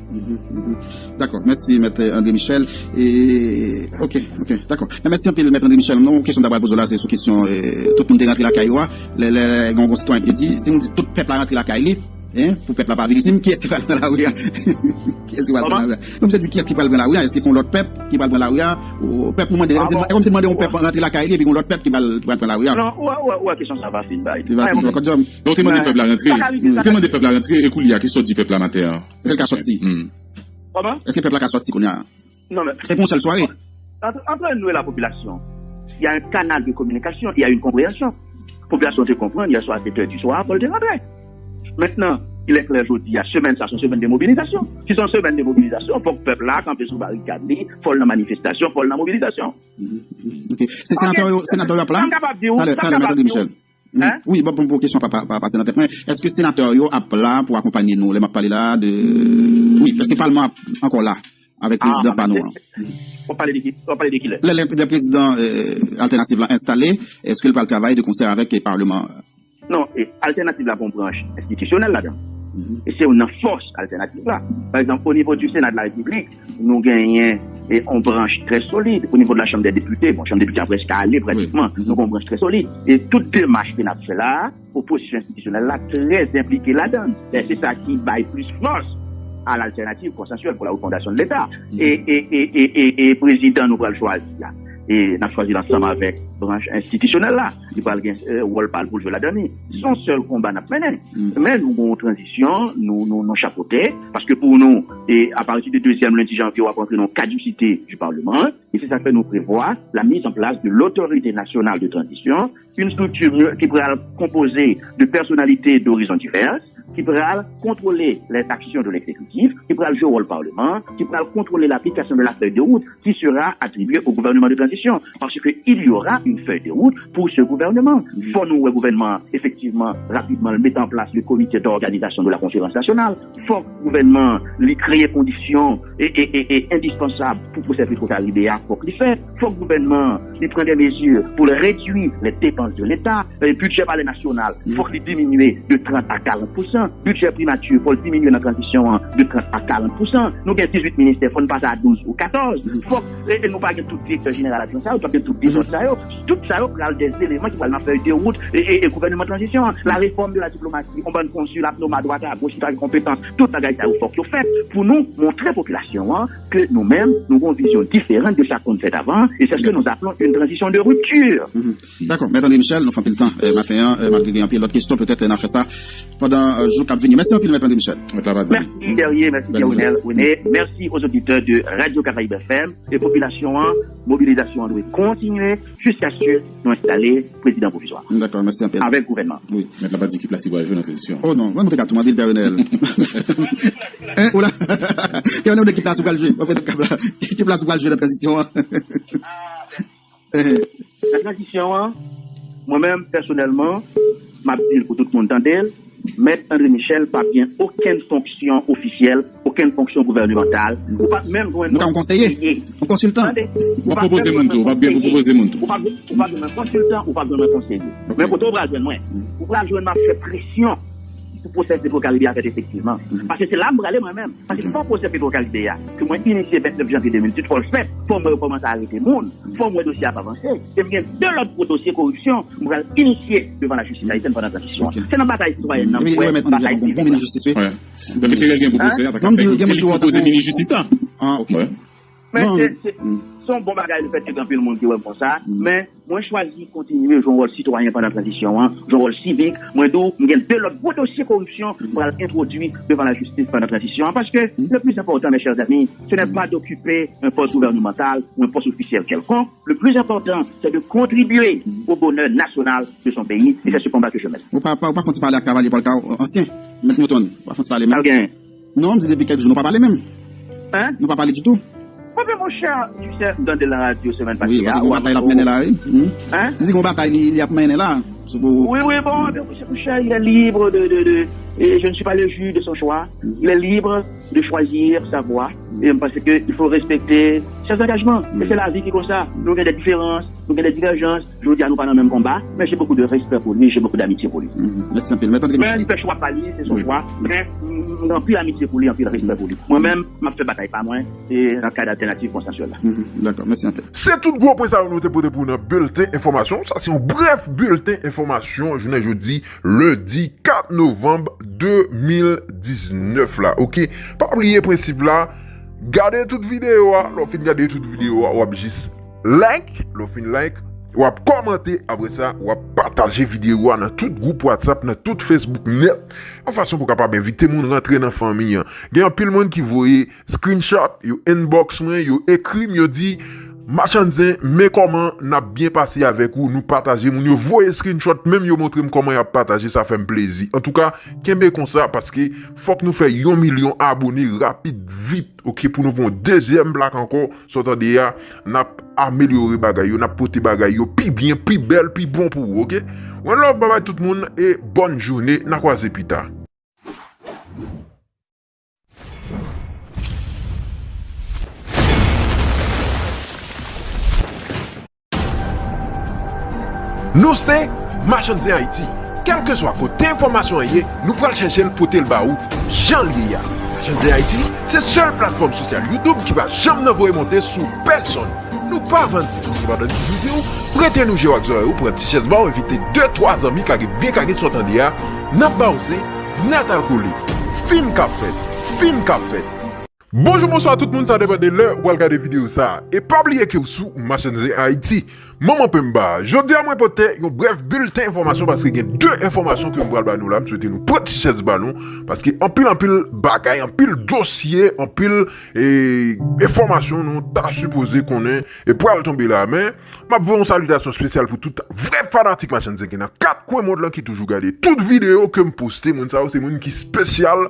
Dakò. Mèsi, Mèt André Michel. E, ok, ok, dakò. Men mèsi anpil, Mèt André Michel. Non, kesyon m ta pral poze w la, se sou kesyon, e, tout moun te rantre lakay yo a. Lè, lè, lè, gen yon sitwayen ki te di, si nou di tout pèp la rantre lakay li, en, pou pèp la pa viktim, kiyès ki pral pran lari a? Kiyès ki pral pran lari a? Non, m te di, kiyès ki pral pran lari a? Èske se yon lòt pèp ki pral pran lari a? Ou pèp nou mande, e kòmsi, e kòmsi nou mande yon pèp rantre lakay li, epi yon lòt pèp ki pral, pral pran lari a? Non, ou wè, ou wè, ou wè kesyon sa fasil, bay. Li va pito ankò, Djòm. Donk, te mande pèp la rantre. Te mande pèp la rantre, e koulye a, ki sòti pèp la maten an? Èske l ka sòti? Kòman? Èske pèp la ka sòti kounye a? Non, men se pou yon sèl sware. Entre, entre nous et la population, il y a un canal de communication, il y a une compréhension. Popilasyon te konprann, yè swa a sèt è di swa, fò l te rantre. Mentnan, il est clair, jodi a, semèn sa, se yon semèn de mobilizasyon. Si se yon semèn de mobilizasyon, fòk pèp la kanpe sou barikad li, fò l nan manifestasyon, fò l nan mobilizasyon. Ok. Se senatè yo, senatè yo ap la? Sa m kapab di w, talè, sa m talè, kapab Mèt André di w, Michel. Wi, bon, bon, bon kesyon pa, pa, pa pase nan tèt mwen. Èske senatè yo ap la pou akonpanye nou lè m ap pale la de, wi, èske palman ap ankò la avèk prezidan pa nou an? W ap pale de ki, w ap pale de ki lè? Lè, lè, lè prezidan, e, altènativ la enstale, èske l pral travay de konsè avèk, e, palman an? Non, e, altènativ la gen yon branch enstitisyonèl ladan. E se youn nan fòs altènativ la. Pa egzanp, o nivo di Sena de la Repiblik, nou genyen, e, yon branch trè solid. O nivo de la Chanm dè Depite, bon, Chanm dè Depite a prèske ale pratikman. Nou gen yon branch trè solid. E tout demach ke n ap fè la a, opozisyon enstitisyonèl la trè enplike ladan l. E se sa ki bay plis fòs a laltènativ konsansyèl pou la refondasyon de Leta. E, e, e, e, e, e prezidan nou pral chwazi a, e n ap chwazi l ansanm avèk branch enstitisyonèl la. Li pral gen, e, wòl pa l pou l jwe ladan li. Se yon sèl konba n ap mennen. Men nou gen yon tranzisyon, nou, nou, nou chapote, paske pou nou, e apati de dezyèm lendi janvye, w ap antre nan yon kadisite du Parlement. E se sa k fè nou prevwa la mise en place de l'Autorité nationale de transition, une structure ki pral konpoze de personnalités d'horizons divers, ki pral kontwole les actions de l'exécutif, ki pral jwe wòl palman, ki pral kontwole l'application de la feuille de route qui sera attribuée au gouvernement de transition. Parce que il y aura une feuille de route pour ce gouvernement. Fò nou wè gouvènman an, efektivman, rapidman, l mete an plas le comité d'organisation de la conférence nationale. Fòk gouvènman an, li kreye kondisyon e, e, e, e endispansab pou pwosè Petro Caribe a, fòk li fèt. Fòk gouvènman an, li pran de mezi pou l redui les dépenses de l'État. E bidjè Palè Nasyonal, fòk li diminye de trant a karant pousan. Bidjè primati, fò l diminye nan tranzisyon an de trant a karant pousan. Nou gen dizuit ministè, fò n pase a douz ou katòz. Fòk, e, e nou pa gen tout direktè jeneral adjwen sa yo, nou pa gen tout dezòd sa yo. Tout sa yo pral de eleman ki pral nan fèy de wout e, e, e gouvènman tranzisyon an. La réforme de la diplomatie, yon bann konsil ap nome adwat agoch ki pa gen konpetans. Tout bagay sa yo fòk yo fèt pou nou montre popilasyon an ke nou menm, nou gen yon vizyon diferan de sa k konn fèt avan, et c'est ce que nous appelons une transition de rupture. Dakò, Mèt André Michel, nou fè anpil tan, e, maten an, e, malgre gen anpil lòt kesyon, petèt, e, n a fè sa pandan, e, jou k ap vini. Mèsi anpil, Mèt André Michel. Mèsi, Guerrier, mèsi, Pierre Renel, René. Mèsi aux auditeurs de Radio Caraïbes F M. E popilasyon an, mobilizasyon an dwe kontinye jiskaske nou enstale prezidan pwovizwa. Dakò, mèsi anpil. Avèk gouvènman. Wi. Mèt la pa di ki plas li pral jwe nan tranzisyon. Oh non, mwen, mwen te ka tou mande l, Pierre Renel. Hein, ou la? Pierre Renel, ki plas ou pral jwe? Mwen petèt ka pla-, ki plas ou pral jwe nan tranzisyon an? Nan tranzisyon an, mwen menm, pèsonèlman, m ap di l pou tout moun tande l, Mèt André Michel p ap gen okenn fonksyon ofisyèl, okenn fonksyon gouvènemantal. Ou p ap menm jwenn yon konseye. Yon konsiltan. Tande. Ou p ap pwopoze moun tou, ou p ap gen pou pwopoze moun tou. Ou p ap, ou p ap jwenn yon konsiltan, ou p ap jwenn yon konseye. Men kote ou pral jwenn mwen? Ou pral jwenn m ap fè presyon pou pwosè Petro Caribe a fèt efektivman. Paske se la m prale mwen menm. Paske fò pwosè Petro Caribe a, ke mwen inisye vennèf janvye de mil dizuit, fò l fèt. Fò mwen yo kòmanse arete moun. Fò mwen dosye ap avanse. E m gen de lòt gwo dosye koripsyon m pral inisye devan lajistis ayisyèn pandan tranzisyon an. Se nan batay sitwayèn nan m kwè, batay sivik la. Bon, minis jistis, wi. Donk, Eteryèl gen pwopoze a, ta ka fè li pwopoze minis jistis la. Ah, ok. Men se, se, se yon bon bagay lefètke gen anpil moun ki wè m konsa, men mwen chwazi kontinye jwe yon wòl sitwayen pandan tranzisyon an, jwe yon wòl sivik. Mwen di w, m gen de lòt gwo dosye koripsyon m pral entwodui devan lajistis pandan tranzisyon an, paske le plus important, mes chers amis, ce n'est pas d'occuper un poste gouvernemental ou un poste officiel quelconque. Le plus important, c'est de contribuer au bonheur national de son pays, et c'est ce combat que je mène. Ou pa, pa, ou pa fè yon ti pale ak Kavalye Pòlka, ansyen, Mèt Newton, ou pa fè yon ti pale menm? Sa l genyen? Non, m di depi kèk jou nou pa pale menm. Hein? Nou pa pale ditou. Anben, monchè, tu sais, m tande l nan radyo semèn pase a. Wi, paske gon batay l ap mennen la, wi. Hmm. Hein? M di gon batay li, li ap mennen la. Wi, wi, bon, anben, monchè, monchè, il est libre de, de, de, et je ne suis pas le juge de son choix. Il est libre de choisir sa voie. Et m panse ke il faut respecter ses engagements. E se lavi ki konsa. Nou gen de diferans, nou gen de divèjans. Jodi a, nou pa nan menm konba, men j'ai beaucoup de respect pour lui, j'ai beaucoup d'amitié pour lui. Mhm. Mèsi anpil. Mèt André Michel. Men li fè chwa pa li, se son chwa. Men, m gen anpil amitye pou li, anpil respè pou li. Mwen menm, m ap fè batay pa mwen, e nan kad altènativ konsansyèl la. Mhm. Dakò, mèsi anpil. Se tout gwo pwen sa yo nou te pote pou nou nan bilten enfòmasyon. Sa se yon brèf bilten enfòmasyon jounen jodi, lendi kat novanm de mil diznèf la, oke? Pa bliye prensip la, gade tout videyo a, lè w fin gade tout videyo a, w ap jis like, lè w fin like, w ap kòmante, apre sa, w ap pataje videyo a nan tout gwoup WhatsApp, nan tout Facebook nèt, yon fason pou w kapab envite moun rantre nan fanmi an. Gen anpil moun ki voye screenshot, yo inbox mwen, yo ekri m, yo di, Machann Zen, men kòman n ap byen pase avèk ou, nou pataje, moun yo voye screenshot, menm yo montre m kòman y ap pataje, sa fè m plezi. Antouka, kenbe konsa, paske fòk nou fè yon milyon abone rapid, vit, oke, pou nou pran yon dezyèm plak ankò, sa w tande a, n ap amelyore bagay yo, n ap pote bagay yo pi byen, pi bèl, pi bon pou ou, oke? One love, babay tout moun, e bòn jounen, n a kwaze pita. Nou se Machann Zen Ayiti. Kèlkeswa kote enfòmasyon an ye, nou pral chèche l pote l ba ou jan l ye a. Machann Zen Ayiti se sèl platfòm sosyal YouTube ki pa janm nan voye monte sou pèsonn. Nou pa vann sèvis, se pa dòt ki di w, prete nou je w ak zòrèy ou, pran ti chèz ba w, envite de, twa zanmi, kage byen kage sa w tande a, n ap ba w zen, nèt al kole. Fim k ap fèt, fim k ap fèt. Bonjou, bonswa tout moun, sa depann de lè w al gade videyo sa a. E pa bliye ke w sou Machann Zen Ayiti. Manman penmba, jodi a mwen pote yon brèf bilten enfòmasyon paske gen de enfòmasyon ke m pral ba nou la. M swete nou pran ti chèz ba nou paske anpil, anpil bagay, anpil dosye, anpil, e, enfòmasyon nou ta sipoze konnen e pral tonbe la. Men, m ap voye yon salitasyon espesyal pou tout vrè fanatik Machann Zen ki nan kat kwen mond lan ki toujou gade tout videyo ke m poste. Moun sa yo se moun ki espesyal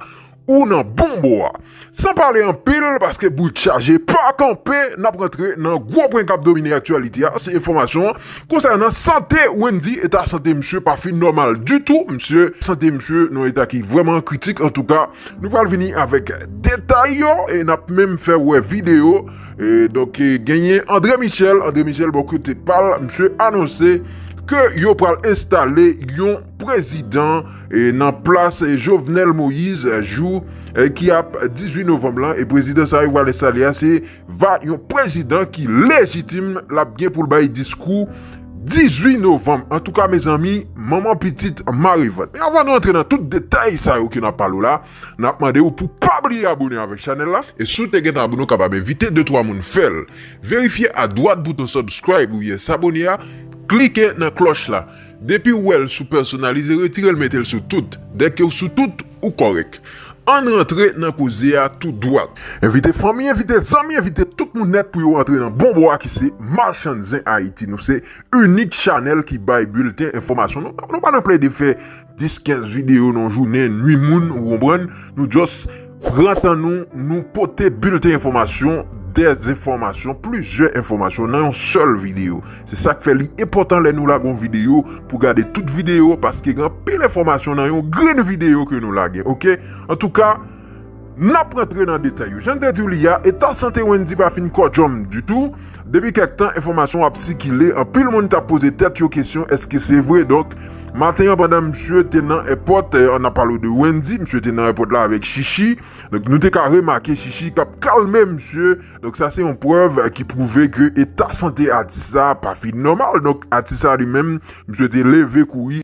ou nan bon bò a. San pale anpil, paske bout chaje pa kanpe, n ap rantre nan gwo pwen k ap domine aktyalite a, se enfòmasyon konsènan sante Wendy. Eta sante misye pa fin nòmal ditou, misye, sante misye nan yon eta ki vrèman kritik. Antouka, nou pral vini avèk detay yo, e n ap menm fè wè videyo. E donk, e, genyen André Michel, André Michel bò kote pa l, misye anonse ke yo pral enstale yon prezidan, e, nan plas, e, Jovenel Moïse, e, jou, e, ki ap dizuit novanm lan, e prezidan sa yo pral enstale a, se va yon prezidan ki lejitim, l ap gen pou l bay diskou dizuit novanm. Antouka, mezanmi, manman pitit mare vant. Men anvan nou antre nan tout detay sa yo ke n ap pale w la, n ap mande w pou pa bliye abone avèk chanèl la. E si w te gentan abone, w kapab envite de twa moun fè l. Verifye adwat bouton subscribe oubyen s'abonner a, klike nan klòch la. Depi w wè l sou pèsonalize, retire l, mete l sou tout. Dèke w sou tout, ou kòrèk. Ann rantre nan koze a tou dwat. Envite fanmi, envite zanmi, envite tout moun nèt pou yo rantre nan bon bò a ki se Machann Zen Ayiti. Nou se inik chanèl ki bay bilten enfòmasyon. Nou, nou pa nan plede fè dis, kenz videyo nan jounen, nwi moun, ou konprann? Nou just pran tan nou, nou pote bilten enfòmasyon, dèzenfòmasyon, plizyè enfòmasyon nan yon sèl videyo. Se sa k fè li enpòtan lè nou lage yon videyo pou gade tout videyo, paske gen anpil enfòmasyon nan yon grenn videyo ke nou lage, oke? Antouka, n ap rantre nan detay yo. Jan n te di w li a, eta sante Wendy pa fin kòdjòm ditou. Depi kèk tan, enfòmasyon ap sikile, anpil moun t ap poze tèt yo kesyon, èske se vre? Donk, maten an, pandan misye te nan èpòt, eh, n ap pale w de Wendy, misye te nan èpòt la avèk Chichi. Donk, nou te ka remake Chichi k ap kalme misye. Donk, sa se yon prèv, eh, ki pwouve ke eta sante atis sa pa fin nòmal. Donk, atis sa li menm, misye te leve kouri.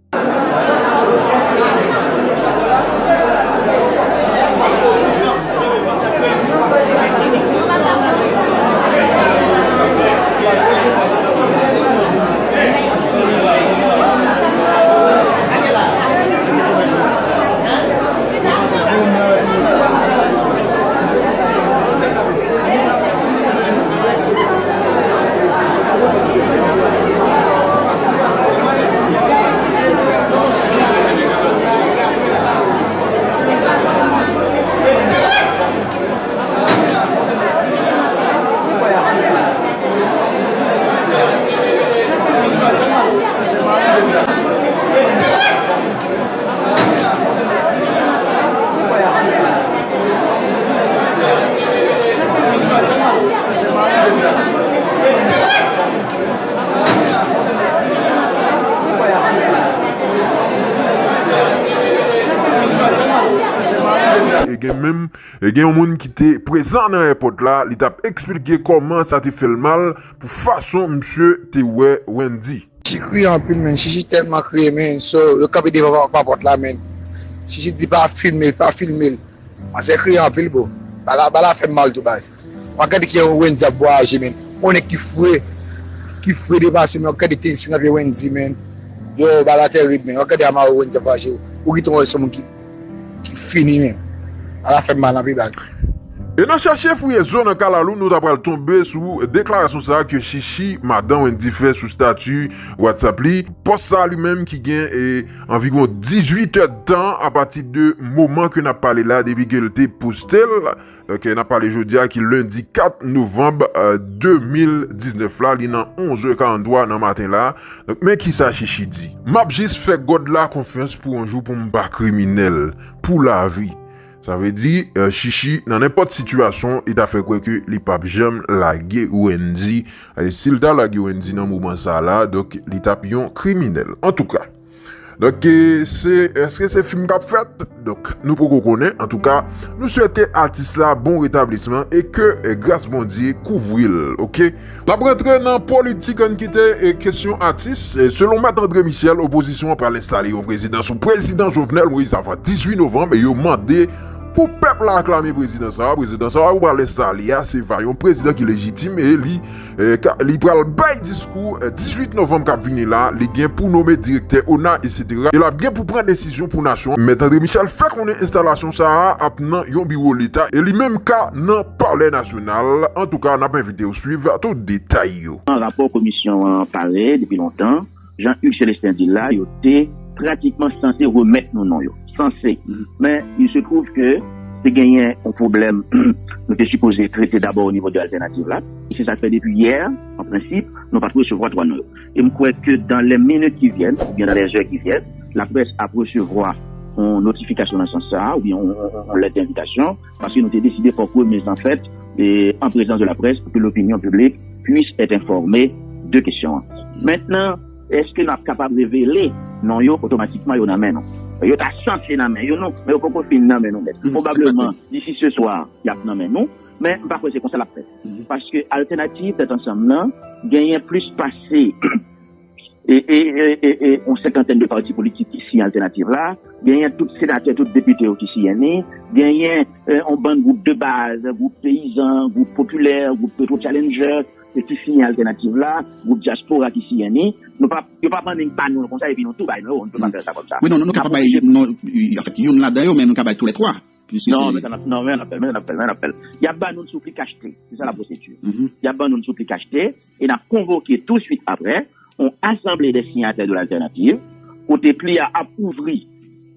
Gen menm, e, gen yon moun ki te prezan nan èpòt la, li t ap eksplike kòman sa te fè l mal pou fason misye te wè Wendy. Chichi kriye anpil, menn. Chichi tèlman kriye, menn. So, yo kanpe devan pa, pa pòt la, menn. Chichi di, "Pa filme l, pa filme l." Manzè kriye anpil, bro. Bala, bala fè m mal tou, baz. W ap gade ki jan Wendy ap vwayaje, menn. Yon nèg ki fre, ki fre depase, menn. W ap gade tenis nan pye Wendy, menn. Yo, bala tèrib, menn. W ap gade a jan Wendy ap vwayaje. Ou gentan wè se yon moun ki, ki fini, menn. Bala fè m mal anpil, baz. E nan chèche fouye zo nan kalalou, nou ta pral tonbe sou deklarasyon sa a ke Chichi, madan Wendy, fè sou stati WhatsApp li. Pòs sa a li menm ki gen, e, anviwon dizuit èdtan apati de moman ke n ap pale la, depi ke l te poste l. Donk, n ap pale jodi a ki lendi kat novanm, e, de mil diznèf la, li nan onz è karanntwa nan maten la. Donk, men kisa Chichi di. "M ap jis fè God la konfyans pou yon jou pou m pa kriminèl, pou lavi." Sa vle di, e, Chichi, nan nenpòt sitiyasyon, li ta fè kwè ke li p ap janm lage Wendy. E, si l ta lage Wendy nan moman sa a la, donk, li t ap yon kriminèl. Antouka, donk, e, se, èske se fim k ap fèt? Donk, nou poko konnen. Antouka, nou swete atis la bon retablisman e ke, e, gras Bondye kouvri l, oke? N ap rantre nan politik, ann kite, e, kesyon atis. E, selon Mèt André Michel, opozisyon an pral enstale yon prezidan sou prezidan Jovenel Moïse avan dizuit novanm e yo mande pou pèp la aklame prezidan sa a. Prezidan sa a yo pral enstale a, se va yon prezidan ki lejitim e li, e, ka, li pral bay diskou, e, dizuit novanm k ap vini la. Li gen pou nome direktè ona, etsetera. E l ap gen pou pran desizyon pou nasyon an. Mèt André Michel fè konnen enstalasyon sa a ap nan yon biwo leta e li menm ka nan Palè Nasyonal. Antouka, n ap envite w swiv tout detay yo. Rapò komisyon an pare depi lontan. Jean Hugues Célestin di la, yo te pratikman sanse remèt nou non yo. Sanse. Men, il se trouve que te genyen yon pwoblèm nou te sipoze trete dabò o nivo de altènativ la. E se sa k fè depi yè, an prensip, nou pa t resevwa twa non yo. E m kwè ke dans les minutes qui viennent, oubyen dans les heures qui viennent, laprès ap resevwa yon notifikasyon nan sans sa a, oubyen yon, yon, yon lèt envitasyon, paske nou te deside fòk remèt an fèt, e, an prezans de laprès, pou ke lopinyon piblik puisse être informé de kesyon an. Mentnan, èske n ap kapab revele non yo otomatikman yo nan men nou? Yo ta sanse nan men yo, non, men yo poko fin nan men nou nèt. Pwobableman, d'ici ce soir, y ap nan men nou, men m pa kwè se konsa l ap fèt. Paske altènativ tèt ansanm nan genyen plis pase e, e, e, e, e, yon senkantèn de pati politik ki siyen altènativ la, genyen tout senatè, tout depite yo ki siyen li, genyen, e, yon bann gwoup de baz, gwoup peyizan, gwoup popilè, gwoup Petro Challenger, e ki siyen altènativ la, gwoup dyaspora ki siyen li. Nou pa, yo pa ban nou ba nou konsa, epi nou tou bay nou, nou pa fè sa konsa. Wi, non, nou, nou ka pa bay, non, anfèt, youn ladan yo, men nou ka bay tou lè twa. Non, men sa n ap, non, men n ap fè l, men n ap fè l, men n ap fè l. Y ap ban nou l sou pli kachte. Se sa la pwosedi. Y ap ban nou l sou pli kachte, e n ap konvoke tou swit aprè yon asanble de siyatè de laltènativ, kote pli a ap ouvri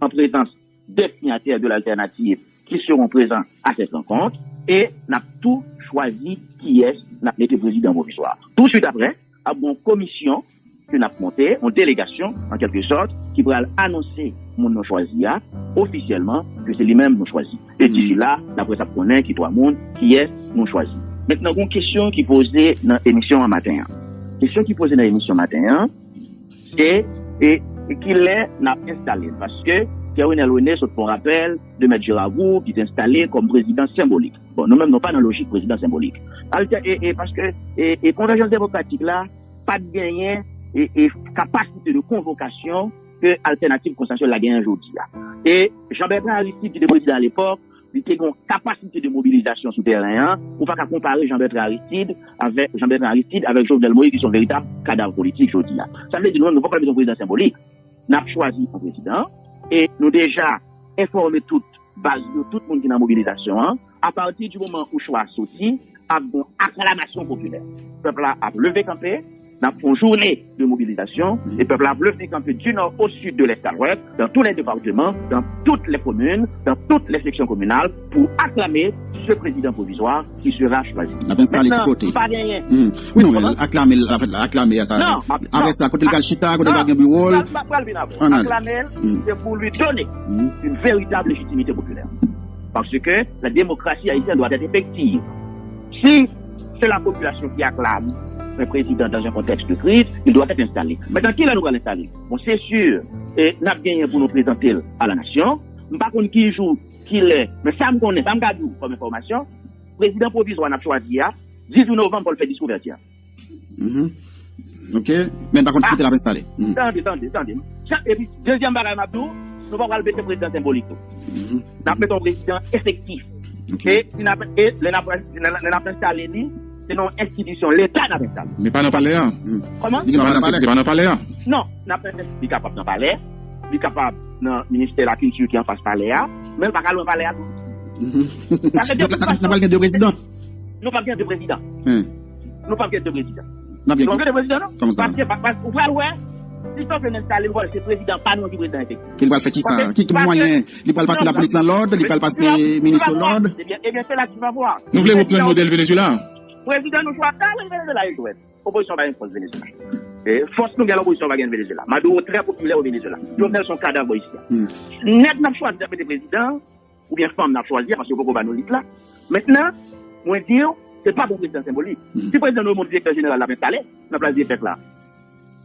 an prezans de siyatè de laltènativ ki seront prezan a sèt rankont, e n ap tou chwazi kiyès n ap mete prezidan pwovizwa. Tou swit aprè, ap gen yon komisyon ke n ap monte, yon delegasyon, an kèlke sòt, ki pral anonse moun nou chwazi a, ofisyèlman, ke se li menm nou chwazi. E disi la, laprès ap konnen ki twa moun, kiyès nou chwazi. Mentnan, gen yon kesyon ki poze nan emisyon an maten an. Kesyon ki poze nan emisyon maten an, se, e, e kilè n ap enstale l? Paske Pierre Renel René sot fè yon rapèl de Mèt Gerard Gourgue ki te enstale kòm prezidan senbolik. Bon, nou menm, nou pa nan lojik prezidan senbolik. Altè-, e, e, paske, e, e, Konvèjans Demokratik la pa t genyen, e, e, kapasite de konvokasyon ke Altènativ Konstansèl la genyen jodi a. E Jean Bertrand Aristide, ki te prezidan alepòk, li te gen yon kapasite de mobilizasyon sou tèren an, ou pa ka konpare Jean Bertrand Aristide avèk, Jean Bertrand Aristide avèk Jovenel Moïse, ki se yon veritab kadav politik jodi a. Sa vle di, nou menm, nou poko bezwen prezidan senbolik. N ap chwazi yon prezidan, e nou deja enfòme tout baz yo, tout moun ki nan mobilizasyon an. Apati di moman ou chwa a soti, ap gen yon aklamasyon popilè. Pèp la ap leve kanpe, n ap fè yon jounen de mobilizasyon, e pèp la ap leve kanpe du nord au sud, de l'est à l'ouest, dans tous les départements, dans toutes les communes, dans toutes les sections communales, pour acclamer ce président provisoire qui sera choisi. N ap enstale ki kote? Mentnan, m pa genyen. Hmm. Wi, non, men aklame l, anfèt, aklame a sa. Non, m ap, non. Apre sa, kote l pral chita, kote l pral gen biwo l? M pral, pral vin avè w. Aklame l, se pour lui donner une véritable légitimité populaire. Parce que la démocratie haïtienne doit être effective. Si c'est la population qui acclame un président dans un contexte de crise, il doit être installé. Mentnan, kilè nou pral enstale? Bon, se si, e, n ap genyen pou nou prezante l a la nasyon. M pa konn ki jou kilè. Men sa m konnen, sa m ka di w kòm enfòmasyon, prezidan pwovizwa n ap chwazi a, dizuit novanm pou l fè diskou ouvèti a. Ok. Men pa konn ki kote l ap enstale. Tande, tande, tande. Epi, dezyèm bagay m ap di w, nou pa pral mete prezidan senbolik tou. N ap mete yon prezidan efektif. E si n ap e lè n ap lè n ap enstale li, se nan yon enstitisyon Leta n ap enstale. Men pa nan palè a. Kòman? Se pa nan palè a. Non, n ap li kapab nan palè, li kapab nan ministè lakilti ki anfas palè a, men l pa ka lwen palè a tou. Donk la n ap gen de prezidan. Nou p ap gen de prezidan. Nou p ap gen de prezidan. Nou p ap gen de prezidan non. Paske ou pral wè, si Jovenel enstale, l pral se prezidan pa nou ki prezidan efektif. Ki l pral fè kisa? Ki mwayen? Li pral pase lapolis nan lòd, li pral pase minis nan lòd. Ebyen se la ki va vwa. Nou vle reprann modèl Venezuela. Prezidan nou chwazi a Venezuela e jwèt. Opozisyon pa gen fòs Venezuela. Fòs nou gen opozisyon pa gen Venezuela. Maduro trè popilè o Venezuela. Jovenel se yon kadav bò isi a. Nèg n ap chwazi n ap mete prezidan, oubyen fanm n ap chwazi a, paske yo poko ba nou lis la. Mentnan, mwen di w, se pa bon prezidan senbolik. Si prezidan nonmen yon direktè jeneral l ap enstale nan plas direktè la.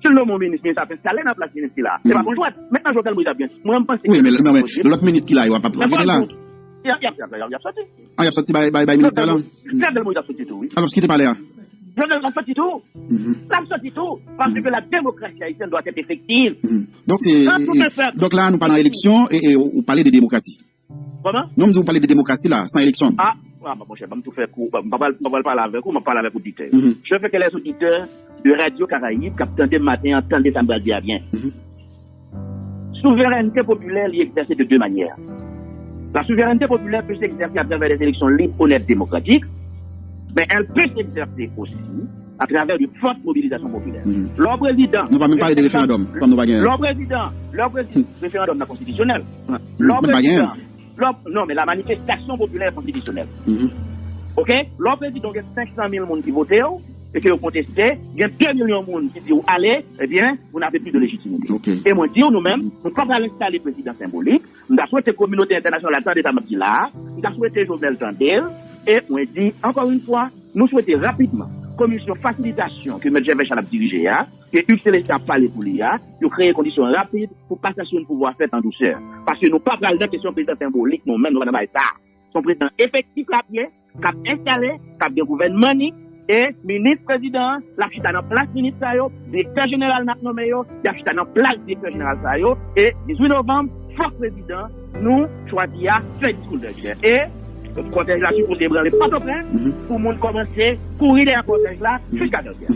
Si l nonmen yon minis, minis ap enstale nan plas minis ki la. Se pa bon jwèt. Mentnan Jovenel Moïse ap gen. Mwen m panse. Wi, men lòt minis ki la yo ap ap rete la. Y ap soti. Ah, y ap soti bay bay bay ministè la. Jovenel Moïse ap soti tou, wi. Alò, kite palè a. Jovenel ap soti tou. L ap soti tou. Paske la démocratie haïtienne doit être effective. Donk, se, donk la, nou pa nan eleksyon e, e ou pale de demokrasi. Kòman? Non, m di ou pale de demokrasi la, san eleksyon. Ah, ah, monchè, ban m tou fè kou, m pa pral pale avèk ou, m ap pale avèk oditè. Je veux que les auditeurs de Radio Caraïbe k ap tande m maten an tande sa m pral di a byen. Souveraineté populaire li egzèse de deux manières. La souveraineté populaire peut s'exercer à travers des élections libres, honnêtes, démocratiques, mais elle peut s'exercer aussi à travers de fortes mobilisations populaires. Lè w prezidan. Nou pa menm pale de referandòm, kòm nou pa gen. Lè w prezidan, lè w prezidan, referandòm nan konstitisyonèl. Lè w prezidan, lè w, non, men la manifestasyon popilè konstitisyonèl. Ok? Lè w prezidan, gen senk san mil moun ki vote w, e ke yo konteste, gen de milyon moun ki di w ale, ebyen, vous n'avez plus de légitimité. E mwen di w, nou menm, nou pa pral enstale prezidan senbolik. M ta swete kominote entènasyonal la tande sa m ap di la a. M ta swete Jovenel tande l. E mwen di, encore une fois, nou swete rapidman komisyon fasilitasyon ke Mèt Gervais Charles ap dirije a, ke Hugues Célestin ap pale pou li a, yo kreye kondisyon rapid pou pasasyon de pouvwa fèt an dousè. Paske nou pa pral nan kesyon prezidan senbolik, nou menm, nou pa nan bagay sa. Se yon prezidan efektif l ap ye, k ap enstale, k ap gen gouvènman ni, e minis prezidan an, l ap chita nan plas minis sa yo, direktè jeneral n ap nonmen yo, y ap chita nan plas direktè jeneral sa yo, e dizuit novanm, fòk prezidan nou chwazi a fè diskou l dèyè. E kòtèj la sipoze branle Pòtoprens pou moun kòmanse kouri dèyè kòtèj la jiska Kèlkè.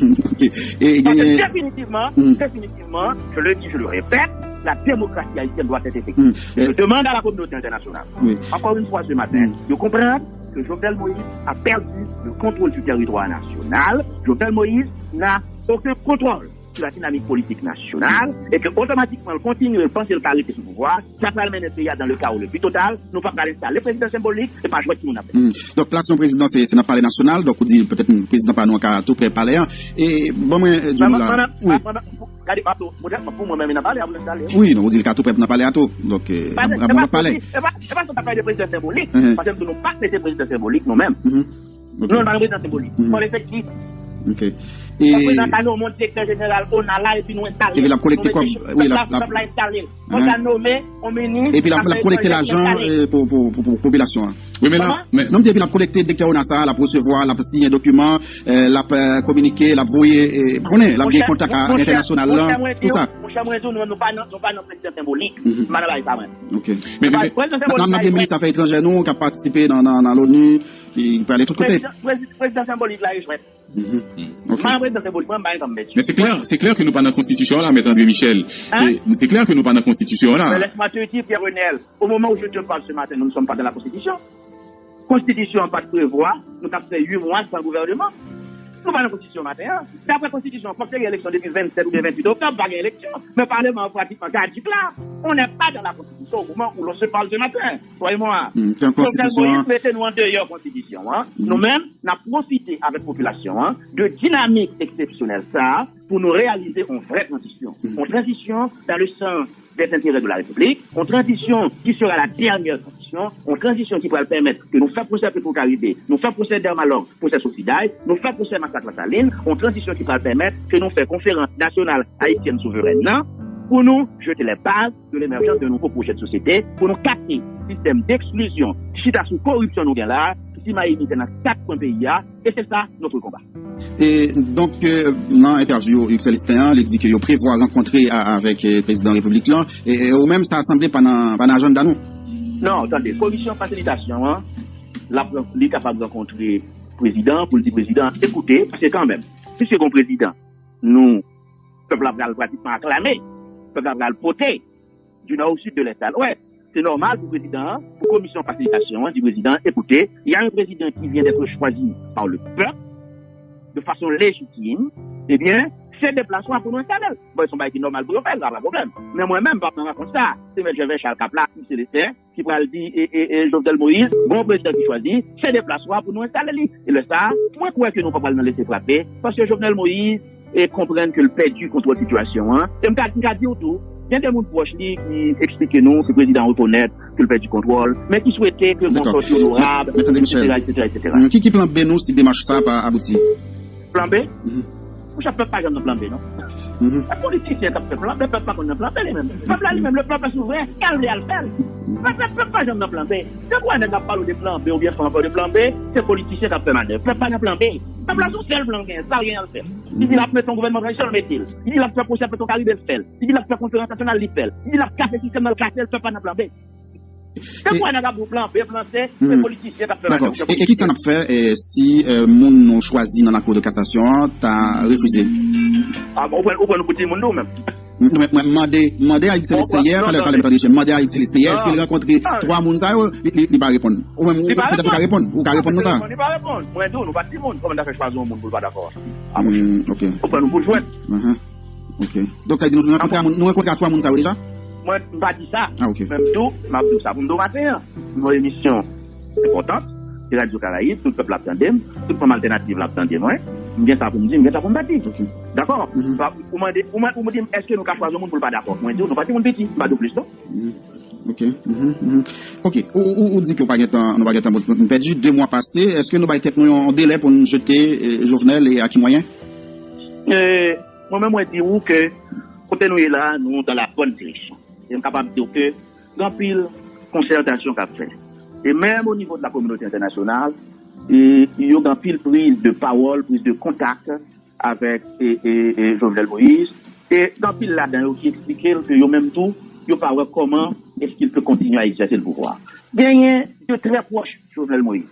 Paske definitivman, definitivman, je le dis, je le répète, la démocratie haïtienne doit être effective. Je demande à la communauté internationale, encore une fois ce matin, de comprendre que Jovenel Moïse a perdu le contrôle du territoire national. Jovenel Moïse n'a aucun contrôle sur la dynamique politique nationale et que automatiquement, l kontinye panse l ka rete sou pouvwa, sa pral mennen peyi a dans le chaos le plus total. Nou pa pral enstale prezidan senbolik, se pa jwèt moun ap fè. Donk, plas yon prezidan, se, se nan palè nasyonal, donk ou di petèt prezidan pa nou an ka tou prè palè an. E, ban mwen di nou la. Wi. Gade, m ap tou, modèl, pou mwen menm, nan palè a pou enstale. Wi, non, ou di l ka tou prè nan palè a tou. Donk, e, nan lòt palè. E pa, e pa sa ta pale de prezidan senbolik, paske m di nou pa mete prezidan senbolik, nou menm. Non, l pa gen prezidan senbolik. Fò l efektif. Ok. E prezidan ka nonmen yon direktè jeneral ona la epi nou enstale. Epi l ap kolekte kòb. Wi, l ap, l ap. Fò l ka nonmen yon minis. Epi l ap, l ap kolekte lajan pou, pou, pou, pou popilasyon an. Wi, men la, men. Non, m di epi l ap kolekte direktè ona sa, l ap resevwa, l ap siyen dokiman, l ap kominike, l ap voye, pa konnen, l ap gen kontak entènasyonal lan, tou sa. Monchè, mwen di w, nou menm, nou pa nan, nou pa nan prezidan senbolik. M pa nan bagay sa, mwen. Ok. Men, men, n ap gen minis afè etranjè nou k ap patisipe nan, nan, nan loni. Li prale tout kote. Prezidan, prezidan, prezidan senbolik la e jwèt. M pa nan prezidan senbolik, mwen m pa gen kòm mèt. Men se klè, se klè ke nou pa nan konstitisyon an la, mèt André Michel. Se klè ke nou pa nan konstitisyon an la. Mais laisse-moi te dire, Pierre Renel, au moment où je te parle ce matin, nous ne sommes pas dans la constitution. Konstitisyon an pa t prevwa nou t ap fè uit mwa san gouvènman. Nou pa nan konstitisyon maten an. Daprè konstitisyon an, fòk te gen eleksyon depi vennsèt oubyen vennuit oktob, pa gen eleksyon. Men paleman an pratikman kadjik la. On n'est pas dans la constitution au moment où l'on se parle ce matin. Jovenel Moïse mete nou andeyò konstitisyon an. Nou menm, n ap pwofite avèk popilasyon an de dinamik eksepsyonèl sa a pou nou reyalize yon vrè tranzisyon. Yon tranzisyon dans le sens des intérêts de la République, yon tranzisyon ki sera la dernière transition, yon tranzisyon ki pral pèmèt ke nou fè pwosè Petro Caribe, nou fè pwosè Dermalog, pwosè Sofiday, nou fè pwosè masak Lasalin, yon tranzisyon ki pral pèmèt ke nou fè konferans nasyonal ayisyèn souverèn nan, pou nou jete les bases de l'émergence d'un nouveau projet de société, pou nou kapte sistèm deksklizyon, ki chita sou koripsyon nou gen la, ki simaye mizè nan kat kwen peyi a, e se sa notre konba. E donk, euh, nan entèvyou Hugues Célestin an, li di ke yo prevwa rankontre a- avèk, euh, prezidan repiblik lan. E, e ou menm, sa sanble pa nan, pa nan ajanda nou. Non, tande, komisyon fasilitasyon an, l ap ran- li kapab rankontre prezidan an pou l di prezidan, ekoute, paske kanmenm, piske gon prezidan, nou, pèp la pral pratikman aklame, pèp la pral pote, du nord au sud, de l'est à l'ouest. Se nòmal pou prezidan an, pou komisyon fasilitasyon an, di prezidan, écoutez, il y a un président qui vient d'être choisi par le peuple, de façon légitime, eh bien, c'est de place pour nous installer. Bon, se yon bagay ki nòmal pou yo fè l, pa pwoblèm. Men mwen menm, m p ap nan rankont sa. Se mèt Jèvè Chal k ap la, Hugues Célestin, ki pral di, e, e, e, Jovenel Moïse, gon prezidan ki chwazi, se de place pour nous installer li. E lè sa, mwen kwè ke nou pa pral nan lese frape, paske Jovenel Moïse, e konprann ke l pèdi kontwòl sitiyasyon an. E m ka, m ka di w tou, gen de moun pwòch li ki eksplike nou ke prezidan an rekonèt ke l pèdi kontwòl, men ki swete ke l gon sòti onorab, etsetera, etsetera, etsetera. Ki, ki plan B nou si demach sa pa abouti? Plan B? Monchè, pèp pa janm nan plan B, non. Se politisyen k ap fè plan B, pèp pa konn nan plan B li menm. Pèp la li menm, le pèp souvren, sa l vle al fè l. Pèp, pèp, pèp pa janm nan plan B. Se pou nèg ap pale de plan B oubyen fè anfè de plan B, se politisyen k ap fè manèv. Pèp pa nan plan B. Pèp la se yon sèl plan l genyen, sa l genyen l fè. Li di l ap mete yon gouvènman tranzisyon, l mete l. Li di l ap fè pwosè Petwokaribe, l fè l. Li di l ap fè konferans nasyonal, li fè l. Li di l ap kase sistèm nan, l kase l, pèp pa nan plan B. Se pou nèg ap di w plan B, plan C, se politisyen k ap fè manèv. Dakò. E, e kisa n ap fè, e, si, e, moun nou chwazi nan lakou de kasasyon an ta refize? A, bon, ou pran, ou pran nou pou timoun tou menm. Mwen, mwen mande, mande a Hugues Célestin yè, talè, talè, m tande, m mande a Hugues Célestin yè, èske l rankontre twa moun sa yo, li, li, li pa reponn. Ou menm, ou petèt ou ka reponn, ou ka reponn nou sa. Li pa reponn. Mwen di w, nou pa timoun. Kòman n ta fè chwazi yon moun pou l pa dakò? A, monchè. Hmm, ok. Ou pran nou pou jwèt. Ok. Donk, sa vle di nou rankontre a moun, nou rankontre a twa moun sa yo deja? Mwen, m pa di sa. Ah, ok. Men m di w, m ap di w sa pou m di w maten an. Nou nan emisyon enpòtan, se Radyo Karayib, tout pèp la ap tande m, tout fanm altènativ la ap tande m, wi. M gen sa pou m di, m gen sa pou m pa di. Ok. Dakò? Mhm. Ou mande, ou mande, ou mande m, èske nou ka chwazi yon moun pou l pa dakò? Mwen di w, nou pa timoun piti, m pa di w plis, non. Mhm. Ok. Mhm, mhm. Ok. Ou, ou, ou di ke w pa gentan, nou pa gentan, nou pèdi de mwa pase. Èske nou bay tèt nou yon delè pou n jete, eh, Jovenel, e a ki mwayen? Eh, mwen menm, mwen di w ke kote nou ye la, nou dans la bonne direction. E m kapab di w ke gen anpil konsètasyon k ap fèt. E menm o nivo de la kominote entènasyonal, e yo gen anpil priz de pawòl, priz de kontak avèk, e, e, e Jovenel Moïse. E gen anpil ladan yo ki eksplike l ke yo menm tou, yo pa wè kòman èske l pe kontinye a egzèse le pouvwa. Genyen de trè pwòch Jovenel Moïse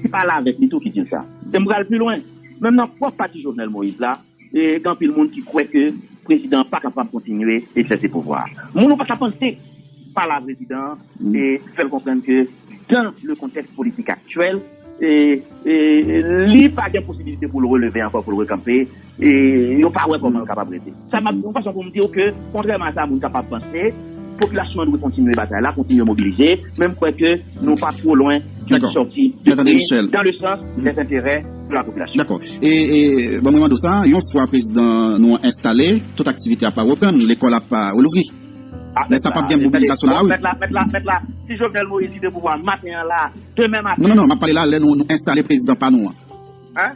ki pale avèk li tou ki di l sa. E m pral pi lwen. Menm nan pwòp pati Jovenel Moïse la, e gen anpil moun ki kwè ke prezidan an pa kapab kontinye egzèse pouvwa a. Moun ou pa ka panse pale a prezidan an e fè l konprann ke dans le contexte politique actuel, e, e, li pa gen posibilite pou l releve ankò, pou l rekanpe, e yo pa wè kòman l kapab rete. Sa m ap di yon fason pou m di w ke, kontrèman a sa moun kapab panse, popilasyon an dwe kontinye batay la, kontinye mobilize, men m kwè ke nou pa two lwen d'une sortie de crise dans le sens des intérêts de la population. Dakò. E, e, bon, mwen mande w sa, yon fwa prezidan nou an enstale, tout aktivite ap reprann, lekòl ap relouvri. Men sa p ap gen mobilizasyon nan lari. Mèt la, mèt la, mèt la, si Jovenel Moïse kite pouvwa maten an la, demen maten. Non, non, non, m ap pale la, lè nou, nou enstale prezidan pa nou an.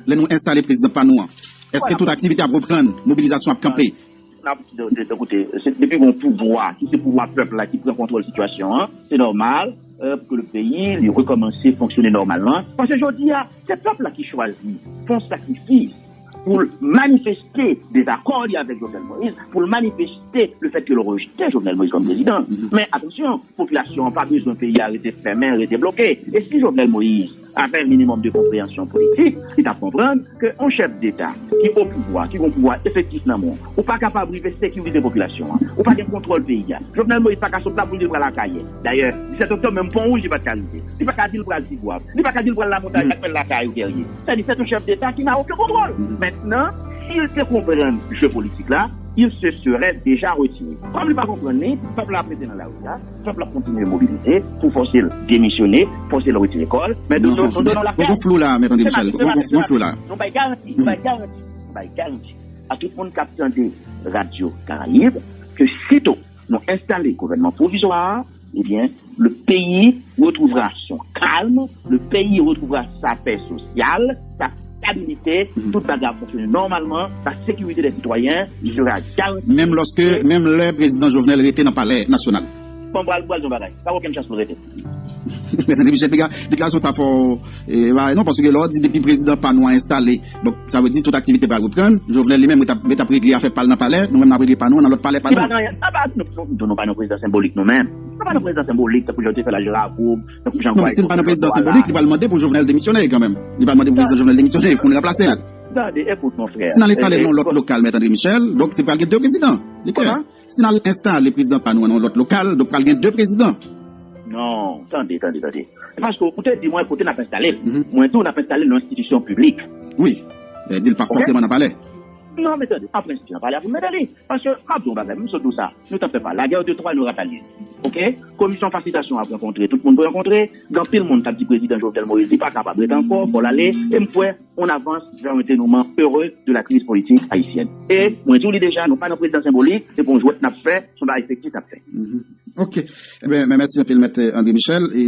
Lè nou enstale prezidan pa nou an, èske tout aktivite ap reprann, mobilizasyon ap kanpe? N ap, de, de, de kote, se, depi gon pouvwa, ki se pouvwa pèp la ki pran kontwòl sitiyasyon an, se nòmal, euh, pou ke le peyi, li rekòmanse fonksyone nòmalman. Paske jodi a, se pèp la ki chwazi fè yon sakrifis pou l manifeste dezakò li avèk Jovenel Moïse, pou l manifeste le fèt ke l rejte Jovenel Moïse kòm prezidan. Men atansyon, popilasyon an pa bezwen peyi a rete fèmen, rete bloke. E si Jovenel Moïse avè minimòm de konpreyansyon politik, li t ap konprann ke yon chèf deta ki o pouvwa, ki gon pouvwa efektif nan men w, ou pa kapab rive sekirize popilasyon an, ou pa gen kontwòl peyi a. Jovenel Moïse pa ka sot la pou l di l pral Akayè. Dayè, disèt oktòb, menm Pon Wouj, li pa t ka rive. Li pa ka di l pral Tigwav. Li pa ka di l pral Lamontayen, ak Pèl Lakay ou Gèrye. Sètadi, se yon chèf deta ki n'a aucun contrôle. Mentnan, si l te konprann je politik la, il se serait déjà retiré. Kòm li pa konprann li, pèp la ap rete nan lari a. Pèp la ap kontinye mobilize pou fòse l demisyone, fòse l retire kò l. Men nou, nou, nou, nou, nou, gon flou la, Mèt André Michel. Gon, gon, gon flou la. Nou bay garanti, nou bay garanti, nou bay garanti a tout moun k ap tande Radyo Karayib ke sito nou enstale gouvènman pwovizwa a, ebyen, le pays retrouvera son calme, le pays retrouvera sa paix sociale, sa stabilité, tout bagay ap fonksyone nòmalman, la sécurité des citoyens sera garantie. Menm lòske, menm lè prezidan Jovenel rete nan palè nasyonal. Bon, pral, pral di yon bagay. Pa gen okenn chans pou l rete. Mèt André Michel, piga, deklarasyon sa fò, e, bagay non, paske lè w di depi prezidan pa nou an enstale, donk, sa vle di tout aktivite pral reprann. Jovenel li menm, li t ap, li t ap regle afè pa l nan palè, nou menm n ap regle pa nou an nan lòt palè pa nou. Li pa nan anyen. Ah, bah, nou, nou, nou pa nan prezidan senbolik nou menm. Nou pa nan prezidan senbolik, tankou jan yo te fè l ak Jakub, tankou jan yo fè l ak Jovenel la. Non, men si l pa nan prezidan senbolik, li pral mande pou Jovenel demisyone kanmenm. Li pral mande pou prezidan Jovenel demisyone pou nou ranplase l. Tande, ekout, mon frè. Si n al enstale l nan yon lòt lokal, Mèt André Michel, donk se pral gen de prezidan. Li klè. Kòman? Si n al enstale prezidan pa nou an nan yon lòt lokal, donk pral gen de prezidan. Non, tande, tande, tande. Se paske ou te di mwen kote n ap enstale l. Mwen tou, n ap enstale l nan yon enstitisyon piblik. Wi. Sa vle di l pa fòseman nan palè. Non, men tande, an prensip, se nan palè a pou n mete li. Paske, m ap di w yon bagay, m sot di w sa. Nou t ap fè pa. La guerre de Troie, nou ratalye. Oke? Komisyon fasilitasyon ap rankontre, tout moun pou rankontre. Gen anpil moun k ap di prezidan Jovenel Moïse, li pa kapab rete ankò, fò l ale. E m kwè, on avance vers un dénouement heureux de la crise politique haïtienne. E, mwen di w li deja, nou pa nan prezidan senbolik, se pa yon jwèt n ap fè, se yon bagay efektif n ap fè. Ok. Eben, men mèsi anpil, Mèt André Michel. E,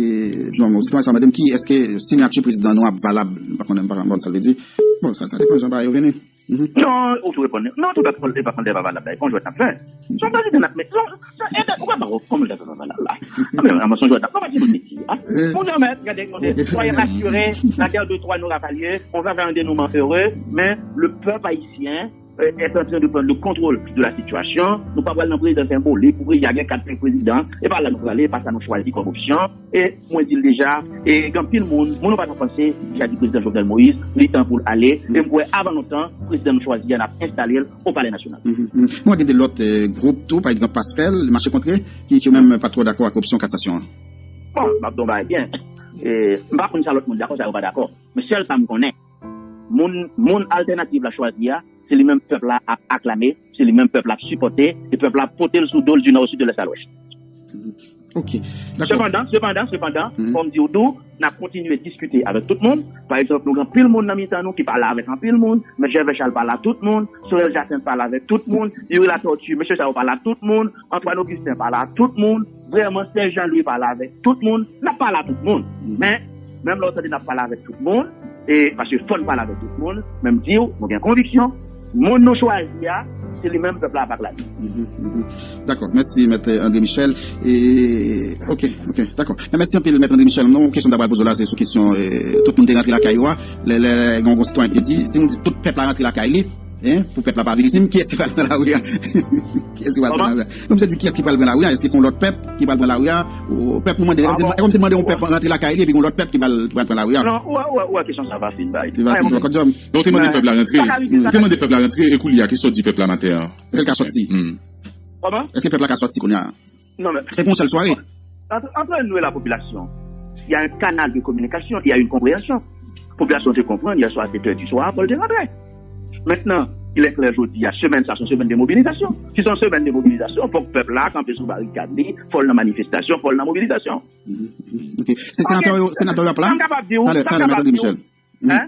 bon, sitwayen sa mande m ki, èske siyati prezidan nou ap valab? M pa konnen, m pa konn sa l vle di. Bon, sa, sa depann jan bagay yo vini. Non, ou tou reponn. Non, tout bagay, tout bagay pa valab la. Bon, jwèt n ap fè. Se yon prezidan n ap met. Non, non, e, ou pa wè kòman l ta fè pa valab la. A, men, a, men, se yon jwèt n ap fè. Ou pa di nou mesi, a. Mon Dieu, mèt, gade, tande. Soyez rassurés, la guerre de Troie n'aura pas lieu. On va vers un dénouement heureux, mais le peuple haïtien euh, est en train de prendre le contrôle de la situation. Nou pa pral nan prezidan senbolik pou prezidan gen kat senk prezidan. E pa la nou prale, e pa sa nou chwazi kòm opsyon. E mwen di l deja, e gen anpil moun, moun yo pa t ap panse, deja di prezidan Jovenel Moïse, li tan pou l ale. E m kwè avan lontan, prezidan nou chwazi a, n ap enstale l o Palè Nasyonal. Mwen gen de lòt, euh, gwoup tou, pa egzanp Pasrèl, Mache Kontre, ki, ki yo menm pa twò dakò ak opsyon kasasyon an. Bon, m ap di w yon bagay byen. E, m pa konn sa lòt moun dakò, sa yo pa dakò. Men sèl sa m konnen, moun, moun altènativ la chwazi a, se li menm pèp la ap aklame, se li menm pèp la ap sipòte, e pèp la ap pote l sou do l di nò o sid, de lès a lwès. Ok. Dakò. Sepandan, sepandan, sepandan, fò m di w tou, n ap kontinye diskite avèk tout moun. Pa egzanp, nou gen anpil moun nan mitan nou ki pale avèk anpil moun. Mèt Jèvè Chal pale a tout moun. Sorel Jacinthe pale avèk tout moun. Youri Latortue, mesye sa yo pale a tout moun. Antoine Augustin pale a tout moun. Vrèman, Serge Jean Louis pale avèk tout moun. N ap pale a tout moun. Men, menm lè w tande n ap pale avèk tout moun, e paske fò n pale avèk tout moun, men m di w, nou gen konviksyon, moun nou chwazi a, se li menm pèp la ap aklame. Dakò. Mèsi, Mèt André Michel. E, ok, ok, dakò. Men mèsi anpil, Mèt André Michel. Non, kesyon m ta pral poze w la, se sou kesyon, e, tout moun te rantre lakay yo a. Lè, lè, gen yon sitwayen ki te di, si nou di tout pèp la rantre lakay li, Hein? Pou pèp la pa viktim, kiyès ki pral pran lari a? Kiyès ki pral pran lari a? Non, m se di kiyès ki pral pran lari a? Èske se yon lòt pèp ki pral pran lari a? Ou pèp nou mande, e kòmsi, e kòmsi nou mande yon pèp rantre lakay li, epi yon lòt pèp ki pral, ki pral pran lari a. Non, ou wè, ou wè, ou wè kesyon sa pa fin bay. Li pa fin, kòdjòm. Donk, ou te mande pèp la rantre. Ou te mande pèp la rantre, e koulye a, kiyès ki di pèp la nan tè a? Èske l ka sòti? Kòman? Èske pèp la ka sòti kounye a? Non, men. Se pou yon sèl sware. Entre, entre nous et la population, il y a un canal de communication, il y a une compréhension. Popilasyon te konprann, yè swa a sèt è di swa, fò l te rantre. Mentnan, il est clair, jodi a, semèn sa, se yon semèn de mobilizasyon. Si se yon semèn de mobilizasyon, fòk pèp la kanpe sou barikad li, fò l nan manifestasyon, fò l nan mobilizasyon. Ok. Se senatè yo, senatè yo ap la? Sa m kapab di w, talè, sa m talè, kapab Mèt di w. Michel.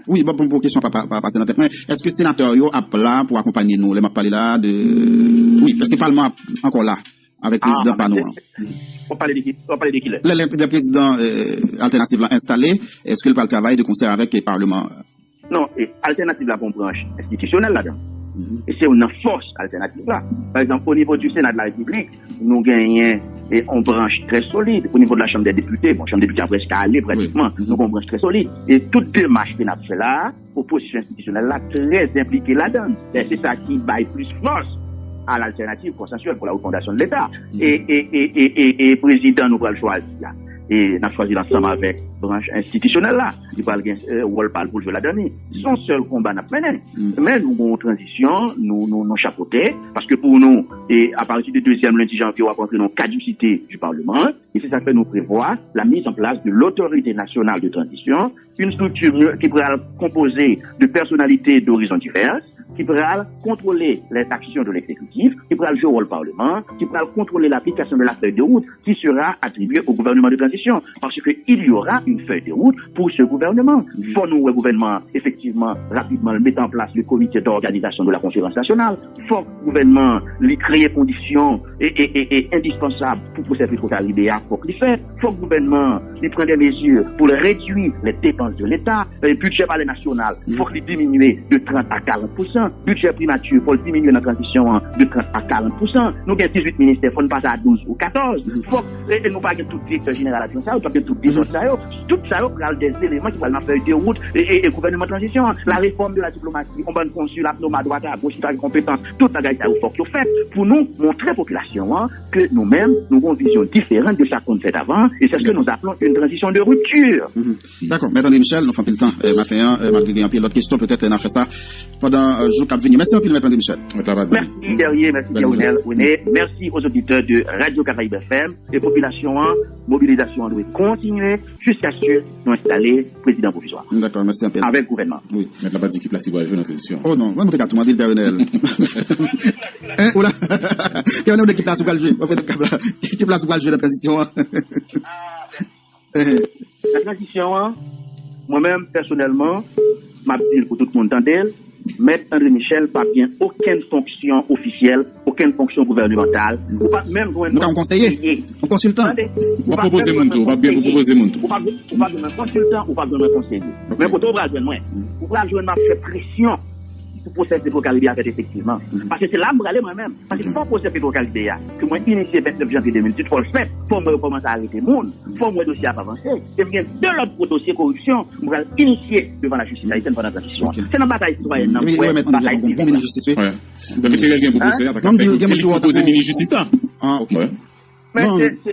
Wi, bon, bon, bon, kesyon pa, pa, pa pase nan tèt mwen. Èske senatè yo ap la pou akonpanye nou lè m ap pale la de, wi, èske palman ap ankò la avèk prezidan pa nou an? W ap pale de ki, w ap pale de ki lè? Lè, lè, lè prezidan, euh, altènatif la enstale, èske l pral travay de konsè avèk, eh, palman an? Non, e altènatif la gen yon branch enstitisyonèl ladan. E se youn nan fòs altènatif la. Pa egzanp, o nivo di Sena de la Repiblik, nou genyen, e, yon branch trè solid. O nivo de la Chanm dè Depite, bon, Chanm dè Depite a prèske ale pratikman. Nou gen yon branch trè solid. E tout demach ke n ap fè la a, opozisyon enstitisyonèl la trè enplike ladan l. E se sa ki bay plis fòs à l'alternative consensuelle pour la refondation de l'État. E, e, e, e, e, e prezidan nou pral chwazi a, e n ap chwazi l ansanm avèk branch enstitisyonèl la. Li pral gen, euh, wòl pa l pou l jwe ladan li. Se yon sèl konba n ap mennen. Men nou gen yon tranzisyon, nou, nou, nou chapote, paske pou nou, e apati de dezyèm lendi janvye, w ap rantre nan kadisite du Parlement, e se sa k fè nou prevwa la mise en place de l'Autorité nationale de transition, une structure qui pral konpoze de personnalités d'horizons divers, ki pral kontwole les actions de l'exécutif, ki pral jwe wòl palman, ki pral kontwole l'application de la feuille de route qui sera attribuée au gouvernement de transition. Parce que il y aura une feuille de route pour ce gouvernement. Fò nou wè gouvènman an, efektivman, rapidman, l mete an plas le comité d'organisation de la conférence nationale. Fòk gouvènman an, li kreye kondisyon e, e, e, e endispansab pou pwosè Petro Caribe a, fòk li fèt. Fòk gouvènman an, li pran de mezi pou l redui les dépenses de l'État. E bidjè palè nasyonal, fòk li diminye de trant a karant pousan. Bidjè primati, fò l diminye nan tranzisyon an de trant a karant pousan. Nou gen dizuit ministè, fò n pase a douz ou katòz. Fòk, e, e nou pa gen tout direktè jeneral adjwen sa yo, nou pa gen tout dezòd sa yo. Tout sa yo pral de eleman ki pral nan fèy de wout e, e, e gouvènman tranzisyon an. La réforme de la diplomatie, on bann konsil ap nonm adwat agoch ki pa gen konpetans. Tout bagay sa yo fòk yo fèt pou nou montre popilasyon an ke nou menm, nou gen yon vizyon diferan de sa k konn fèt avan, e c'est ce que nous appelons une transition de rupture. Dakò, Mèt André Michel, nou fè anpil tan eh, maten an, eh, malgre gen anpil lòt kesyon, petèt eh, n a fè sa pandan eh, jou k ap vini. Mèsi anpil, Mèt André Michel. Mèsi Guerrier, mèsi Pierre Renel René, mèsi aux auditeurs de Radio Caraïbes F M. E popilasyon an, mobilizasyon an dwe kontinye jiskaske nou enstale prezidan pwovizwa. Dakò, mèsi anpil. Avèk gouvènman. Wi. Mèt la pa di ki plas li pral jwe nan tranzisyon. Oh non, mwen mwen ka tou mande l Pierre Renel. Pierre Renel, de ki plas ou pral jwe? Ou pral jwe nan tranzisyon an? Nan tranzisyon an, mwen menm pèsonèlman, m ap di l pou tout moun tande l, Mèt André Michel p ap gen okenn fonksyon ofisyèl, okenn fonksyon gouvènemantal. Ou p ap menm jwenn mwen konseye, yon konsiltan. W ap pwopoze moun tou, w ap gen pou pwopoze moun tou. Ou p ap jwenn mwen konsiltan, ou p ap jwenn mwen konseye. Men kote w pral jwenn mwen? Ou pral jwenn m ap fè presyon pou pwosè Petro Caribe a fèt efektivman. Paske se la m prale mwen menm. Paske fò pwosè Petro Caribe a, ke mwen inisye vennèf janvye de mil dizuit, fò l fèt. Fò mwen yo kòmanse arete moun. Fò mwen dosye ap avanse. E m gen de lòt gwo dosye koripsyon m pral inisye devan lajistis ayisyèn pandan tranzisyon an. Se nan batay sitwayèn nan m kwè, batay sivik la. Donk Tirèl gen pwopoze an tanke fèk li pwopoze minis jistis la. Men se se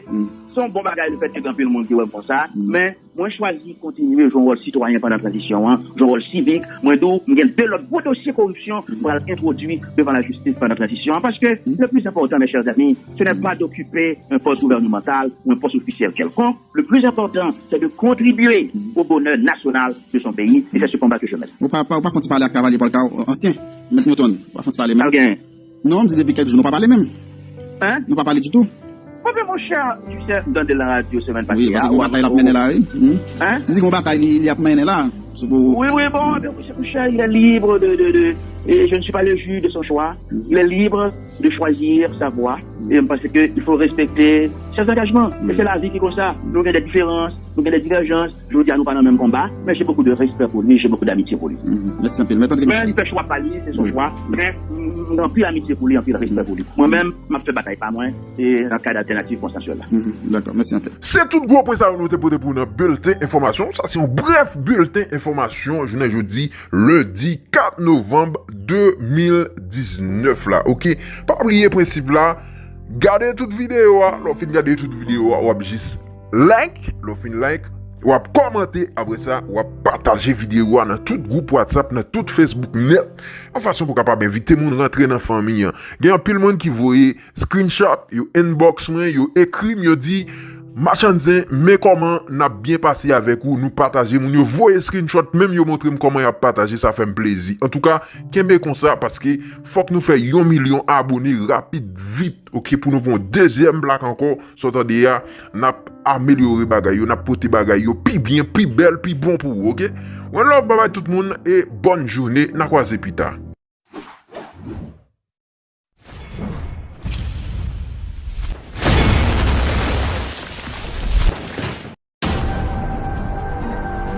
se yon bon bagay lefètke gen anpil moun ki wè m konsa, men mwen chwazi kontinye jwe yon wòl sitwayen pandan tranzisyon an, jwe yon wòl sivik. Mwen di w, m gen de lòt gwo dosye koripsyon m pral entwodui devan lajistis pandan tranzisyon an, paske le plus important, mes chers amis, ce n'est pas d'occuper un poste gouvernemental ou un poste officiel quelconque. Le plus important, c'est de contribuer au bonheur national de son pays, et c'est ce combat que je mène. Ou pa, ou pa fon ti pale ak Kavalye Pòlka, ansyen, Mèt Newton, ou pa fon ti pale menm. Non, m di depi kèk jou nou pa pale menm. Hein? Nou pa pale ditou. Mwen menm, monchè, tu sais, m tande l nan radyo semèn pase a. Wi, paske gon batay l ap mennen la, wi. Hein? M di gon batay li, li ap mennen la. Wi, wi, bon, monchè, il est libre de, de, de, et je ne suis pas le juge de son choix. Il est libre de choisir sa voie. Et m panse ke il faut respecter ses engagements. E se lavi ki konsa. Nou gen de diferans, nou gen de divèjans. Jodi a nou pa nan menm konba, men j'ai beaucoup de respect pour lui, j'ai beaucoup d'amitié pour lui. Mèsi anpil. Mèt André Michel. Men li fè chwa pa li, se son chwa. Men m gen anpil amitye pou li, anpil respè pou li. Mwen menm, m ap fè batay pa mwen, e nan kad altènativ konsansyèl la. Dakò, mèsi anpil. Se tout gwo pwen sa yo nou te pote pou w nan bilten enfòmasyon. Sa se yon brèf bilten enfòmasyon jounen jodi, lendi kat novanm de mil diznèf la. Oke? Pa bliye prensip la, gade tout videyo a, lè w fin gade tout videyo a, w ap jis like, lè w fin like, w ap kòmante, apre sa, w ap pataje videyo a nan tout gwoup WhatsApp, nan tout Facebook nèt, yon fason pou w kapab envite moun rantre nan fanmi an. Gen anpil moun ki voye screenshot, yo inbox mwen, yo ekri m, yo di, Machann Zen, men kòman n ap byen pase avèk ou, nou pataje moun, yo voye screenshot, menm yo montre m kòman y ap pataje, sa fè m plezi. Antouka, kenbe konsa, paske fòk nou fè yon milyon abone rapid vit. Oke, pou nou pran yon dezyèm plak ankò, sa w tande a, n ap amelyore bagay yo, n ap pote bagay yo pi byen, pi bèl, pi bon pou ou, oke? One love, babay tout moun, e bòn jounen, n a kwaze pita.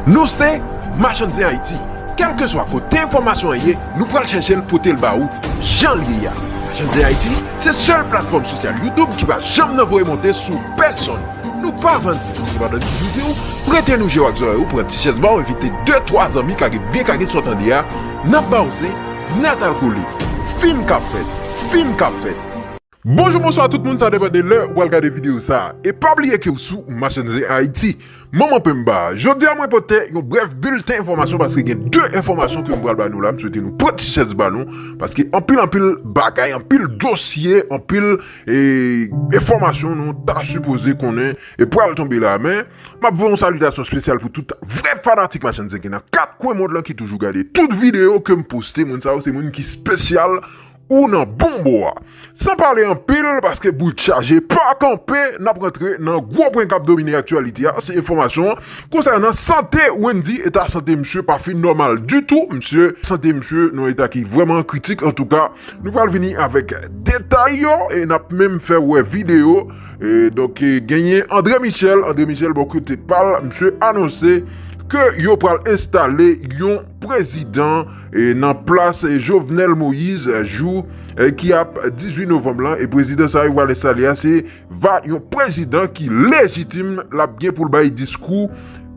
Nou se Machann Zen Ayiti. Kèlkeswa kote enfòmasyon an ye, nou pral chèche l pote l ba ou jan l ye a. Machann Zen Ayiti se sèl platfòm sosyal YouTube ki pa janm nan voye monte sou pèsonn. Nou pa vann zen, se pa dòmi ki di w, prete nou je w ak zòrèy ou, pran ti chèz ba w, envite de, twa zanmi, kage byen kage sa w tande a, n ap ba w zen, nèt al kole. Fim k ap fèt, fim k ap fèt. Bonjou, bonswa tout moun, sa depann de lè ou pral gade videyo sa a. E pa bliye ke w sou Machann Zen Ayiti. Manman penmba, jodi a mwen pote yon brèf bilten enfòmasyon paske gen de enfòmasyon ke m pral ba nou la. M swete nou pran ti chèz ba nou paske anpil, anpil bagay, anpil dosye, anpil e, enfòmasyon nou ta sipoze konnen e pral tonbe la. Men, m ap voye yon salitasyon espesyal pou tout vrè fanatik Machann Zen ki nan kat kwen mond lan ki toujou gade tout videyo ke m poste. Moun sa yo se moun ki espesyal ou nan bon bò a. San pale anpil, paske bout chaje pa kanpe, n ap rantre nan gwo pwen k ap domine aktyalite a, se enfòmasyon konsènan sante Wendy. Eta sante misye pa fin nòmal ditou, misye, sante misye nan yon eta ki vrèman kritik. Antouka, nou pral vini avèk detay yo, e n ap menm fè wè videyo. E, donk, e, genyen André Michel, André Michel bò kote pa l, misye anonse ke yo pral enstale yon prezidan, e, nan plas, e, Jovenel Moïse, e, jou, e, ki ap dizuit novanm lan, e prezidan sa yo pral enstale a, se va yon prezidan ki lejitim, l ap gen pou l bay diskou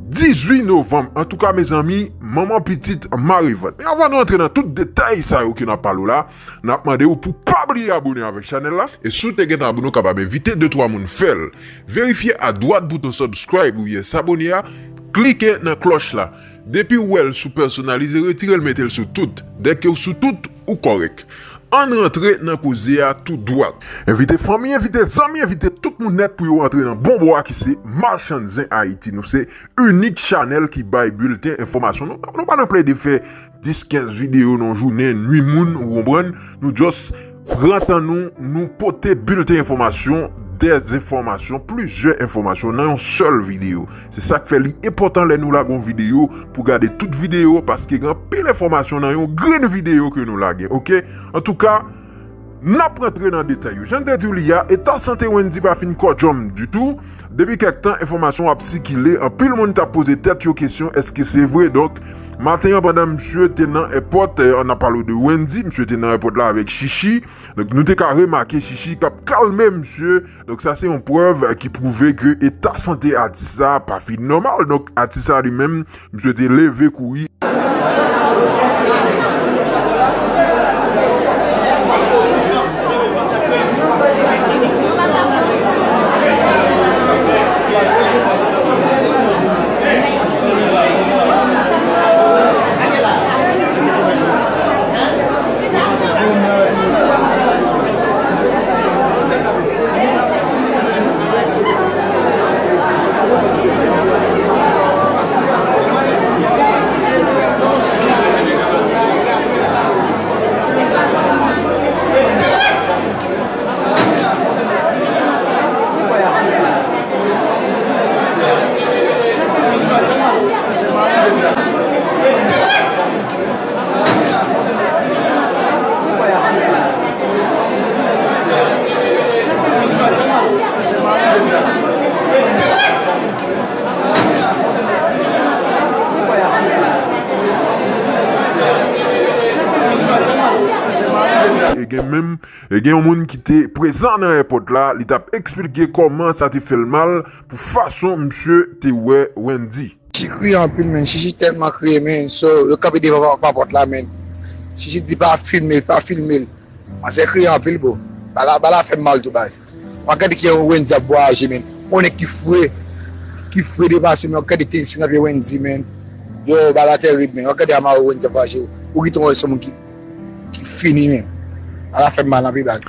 dizuit novanm. Antouka, mezanmi, manman pitit mare vant. Men anvan nou antre nan tout detay sa yo ke n ap pale w la, n ap mande w pou pa bliye abone avèk chanèl la. E si w te gentan abone, w kapab envite de twa moun fè l. Verifye adwat bouton subscribe oubyen sabone a, klike nan klòch la. Depi w wè l sou pèsonalize, retire l, mete l sou tout. Dèke w sou tout, ou kòrèk. Ann rantre nan koze a tou dwat. Envite fanmi, envite zanmi, envite tout moun nèt pou yo antre nan bon bò a ki se Machann Zen Ayiti. Nou se inik chanèl ki bay bilten enfòmasyon. Nou, nou pa nan plede fè dis, kenz videyo nan jounen, nwi moun, ou konprann? Nou just pran tan nou, nou pote bilten enfòmasyon, dèzenfòmasyon, plizyè enfòmasyon nan yon sèl videyo. Se sa k fè li enpòtan lè nou lage yon videyo pou gade tout videyo, paske gen anpil enfòmasyon nan yon grenn videyo ke nou lage, oke? Antouka, n ap rantre nan detay yo. Jan n te di w li a, eta sante Wendy pa fin kòdjòm ditou. Depi kèk tan, enfòmasyon ap sikile, anpil moun t ap poze tèt yo kesyon, èske se vre? Donk, maten an, pandan misye te nan èpòt, eh, n ap pale w de Wendy, misye te nan èpòt la avèk Chichi. Donk, nou te ka remake Chichi k ap kalme misye. Donk, sa se yon prèv, eh, ki pwouve ke eta sante atis la pa fin nòmal. Donk, atis la li menm, misye te leve kouri. E gen menm, e gen yon moun ki te prezan nan èpòt la, li t ap eksplike kòman sa te fè l mal pou fason misye te wè Wendy. Chichi kriye anpil, men. Chichi tèlman kriye, men. So, yo kanpe devan pa, pa pòt la, men. Chichi di pa filme l, pa filme l. Manzè kriye anpil, bro. Bala, bala fè m mal tou, baz. W ap gade kijan Wendy ap vwayaje, men. Yon nèg ki fre, ki fre depase, men w ap gade ki te sou nan pye Wendy, men. Yo, bala tèrib, men. W ap gade a mare Wendy ap vwayaje. Ou gentan wè se yon moun ki, ki fini, men. Bala fè m mal anpil, baz.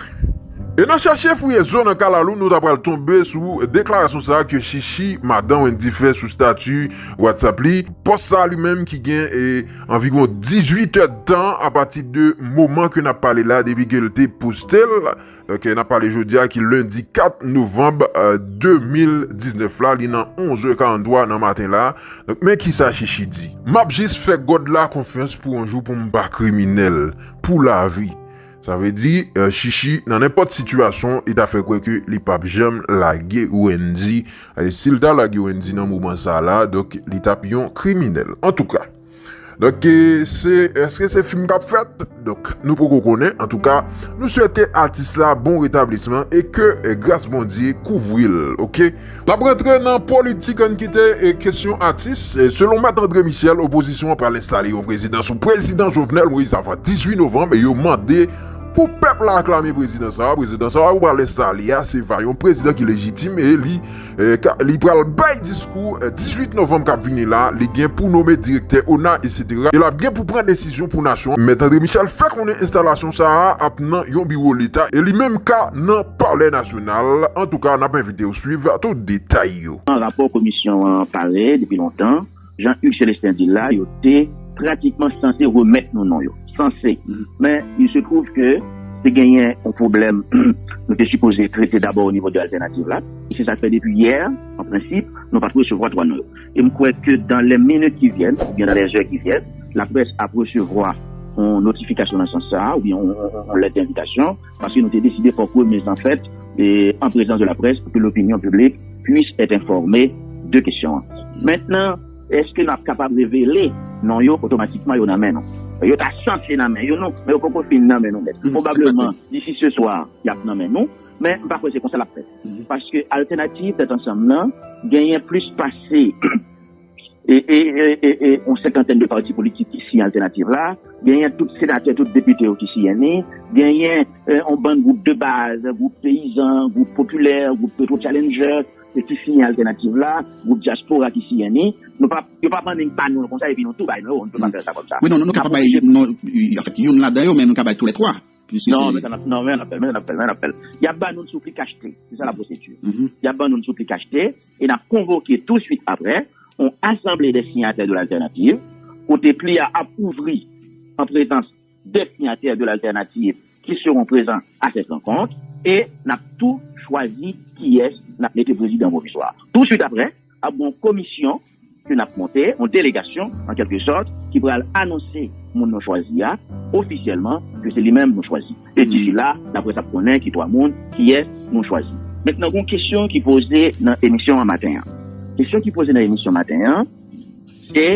E nan chèche fouye zo nan kalalou, nou ta pral tonbe sou deklarasyon sa a ke Chichi, madan Wendy, fè sou stati WhatsApp li. Pòs sa a li menm ki gen, e, anviwon dizuit èdtan apati de moman ke n ap pale la, depi ke l te poste l. Donk, n ap pale jodi a ki lendi kat novanm, e, de mil diznèf la, li nan onz è karanntwa nan maten la. Donk, men kisa Chichi di. M ap jis fè God la konfyans pou yon jou pou m pa kriminèl, pou lavi. Sa vle di, e, Chichi, nan nenpòt sitiyasyon, li ta fè kwè ke li p ap janm lage Wendy. E, si l ta lage Wendy nan moman sa a la, donk, li t ap yon kriminèl. Antouka, donk, e, se, èske se fim k ap fèt? Donk, nou poko konnen. Antouka, nou swete atis la bon retablisman e ke, e, gras Bondye kouvri l, oke? N ap rantre nan politik, ann kite, e, kesyon atis. E, selon Mèt André Michel, opozisyon an pral enstale yon prezidan sou prezidan Jovenel Moïse avan dizuit novanm, e yo mande pou pèp la aklame prezidan sa a. Prezidan sa a yo pral enstale a, se va yon prezidan ki lejitim e li, e, ka, li pral bay diskou, e, dizuit novanm k ap vini la. Li gen pou nome direktè ona, etsetera. E l ap gen pou pran desizyon pou nasyon an. Mèt André Michel fè konnen enstalasyon sa a ap nan yon biwo leta e li menm ka nan Palè Nasyonal. Antouka, n ap envite w swiv tout detay yo. Rapò komisyon an pare depi lontan. Jan Hugues Célestin di l la, yo te pratikman sanse remèt nou non yo. Sanse. Men, il se trouve que te genyen yon pwoblèm nou te sipoze trete dabò o nivo de altènativ la. E se sa k fè depi yè, an prensip, nou pa t resevwa twa non yo. E m kwè ke dans les minutes qui viennent, oubyen dans les heures qui viennent, laprès ap resevwa yon notifikasyon nan sans sa a, oubyen yon, yon, yon lèt envitasyon, paske nou te deside fòk remèt sa fèt, e, en présence de la presse, pour que l'opinion publique puisse être informée de kesyon an. Mentnan, Èske n ap kapab revele non yo otomatikman yo nan men nou? Yo ta sanse nan men yo, non, men yo poko fin nan men nou nèt. Pwobableman, disi se swa, y ap nan men nou, men m pa kwè se konsa l ap fèt. Paske altènativ tèt ansanm nan genyen plis pase e, e, e, e, e, yon senkantèn de pati politik ki siyen altènativ la, genyen tout senatè, tout depite yo ki siyen ni, genyen, e, yon bann gwoup de baz, gwoup peyizan, gwoup popilè, gwoup Petro Challenger, e ki siyen altènativ la, gwoup dyaspora ki siyen ni. Nou pa, yo pa ban nou ba nou konsa, epi nou tou bay nou, nou pa fè sa konsa. Wi, non, nou kapab bay, non, anfèt, youn ladan yo, men nou ka bay tou lè twa. Non, men sa n ap, non, men n ap fè l, men n ap fè l, men n ap fè l. Y ap ba nou l sou pli kachte, se sa la pwosedi. Y ap ba nou l sou pli kachte, e n ap konvoke tou swit apre yon asanble de siyatè de laltènativ, kote pli a ap ouvri an prezans de siyatè de laltènativ ki seront prezan a sèt rankont, e n ap tou chwazi kiyès n ap mete prezidan pwovizwa. Tou swit apre, ap gen yon komisyon ke n ap monte, yon delegasyon, an kèlke sòt, ki pral anonse moun nou chwazi a, ofisyèlman, ke se li menm nou chwazi. E disi la, laprès ap konnen ki twa moun, kiyès nou chwazi. Mentnan, gen yon kesyon ki poze nan emisyon an maten an. Kesyon ki poze nan emisyon maten an, se,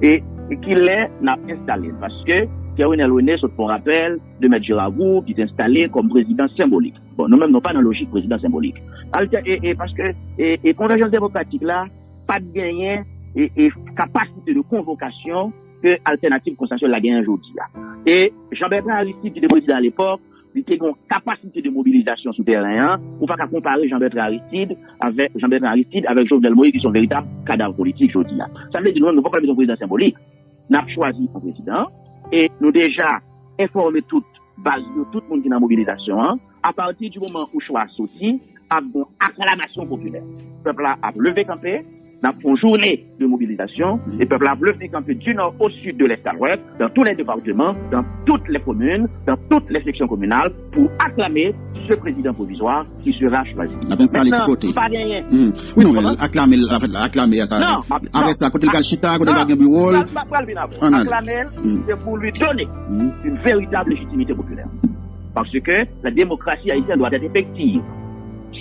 e, e kilè n ap enstale l? Paske Pierre Renel René sot fè yon rapèl de Mèt Gerard Gourgue ki te enstale kòm prezidan senbolik. Bon, nou menm, nou pa nan lojik prezidan senbolik. Altè-, e, e, paske, e, e, Konvèjans Demokratik la pa t genyen, e, e, kapasite de konvokasyon ke Altènativ Konstansyon la genyen jodi a. E Jean Bertrand Aristide, ki te prezidan alepòk, li te gen yon kapasite de mobilizasyon sou tèren an, ou pa ka konpare Jean Bertrand Aristide avèk, Jean Bertrand Aristide avèk Jovenel Moïse, ki se yon veritab kadav politik jodi a. Sa vle di, nou menm, nou poko bezwen prezidan senbolik. N ap chwazi yon prezidan, e nou deja enfòme tout baz yo, tout moun ki nan mobilizasyon an. Apati di moman ou chwa a soti, ap gen yon aklamasyon popilè. Pèp la ap leve kanpe, n ap fè yon jounen de mobilizasyon, e pèp la ap leve kanpe du nord au sud, de l'est à l'ouest, dans tous les départements, dans toutes les communes, dans toutes les sections communales, pour acclamer ce président provisoire qui sera choisi. N ap enstale ki kote? M pa genyen. Hmm. Wi, non, men aklame l, anfèt, aklame a sa. Non, m ap, apre sa, kote l pral chita, kote l pral gen biwo l? M pral, m pral vin avè w. Aklame l, se pou li done une véritable légitimité populaire. Parce que la démocratie haïtienne doit être effective.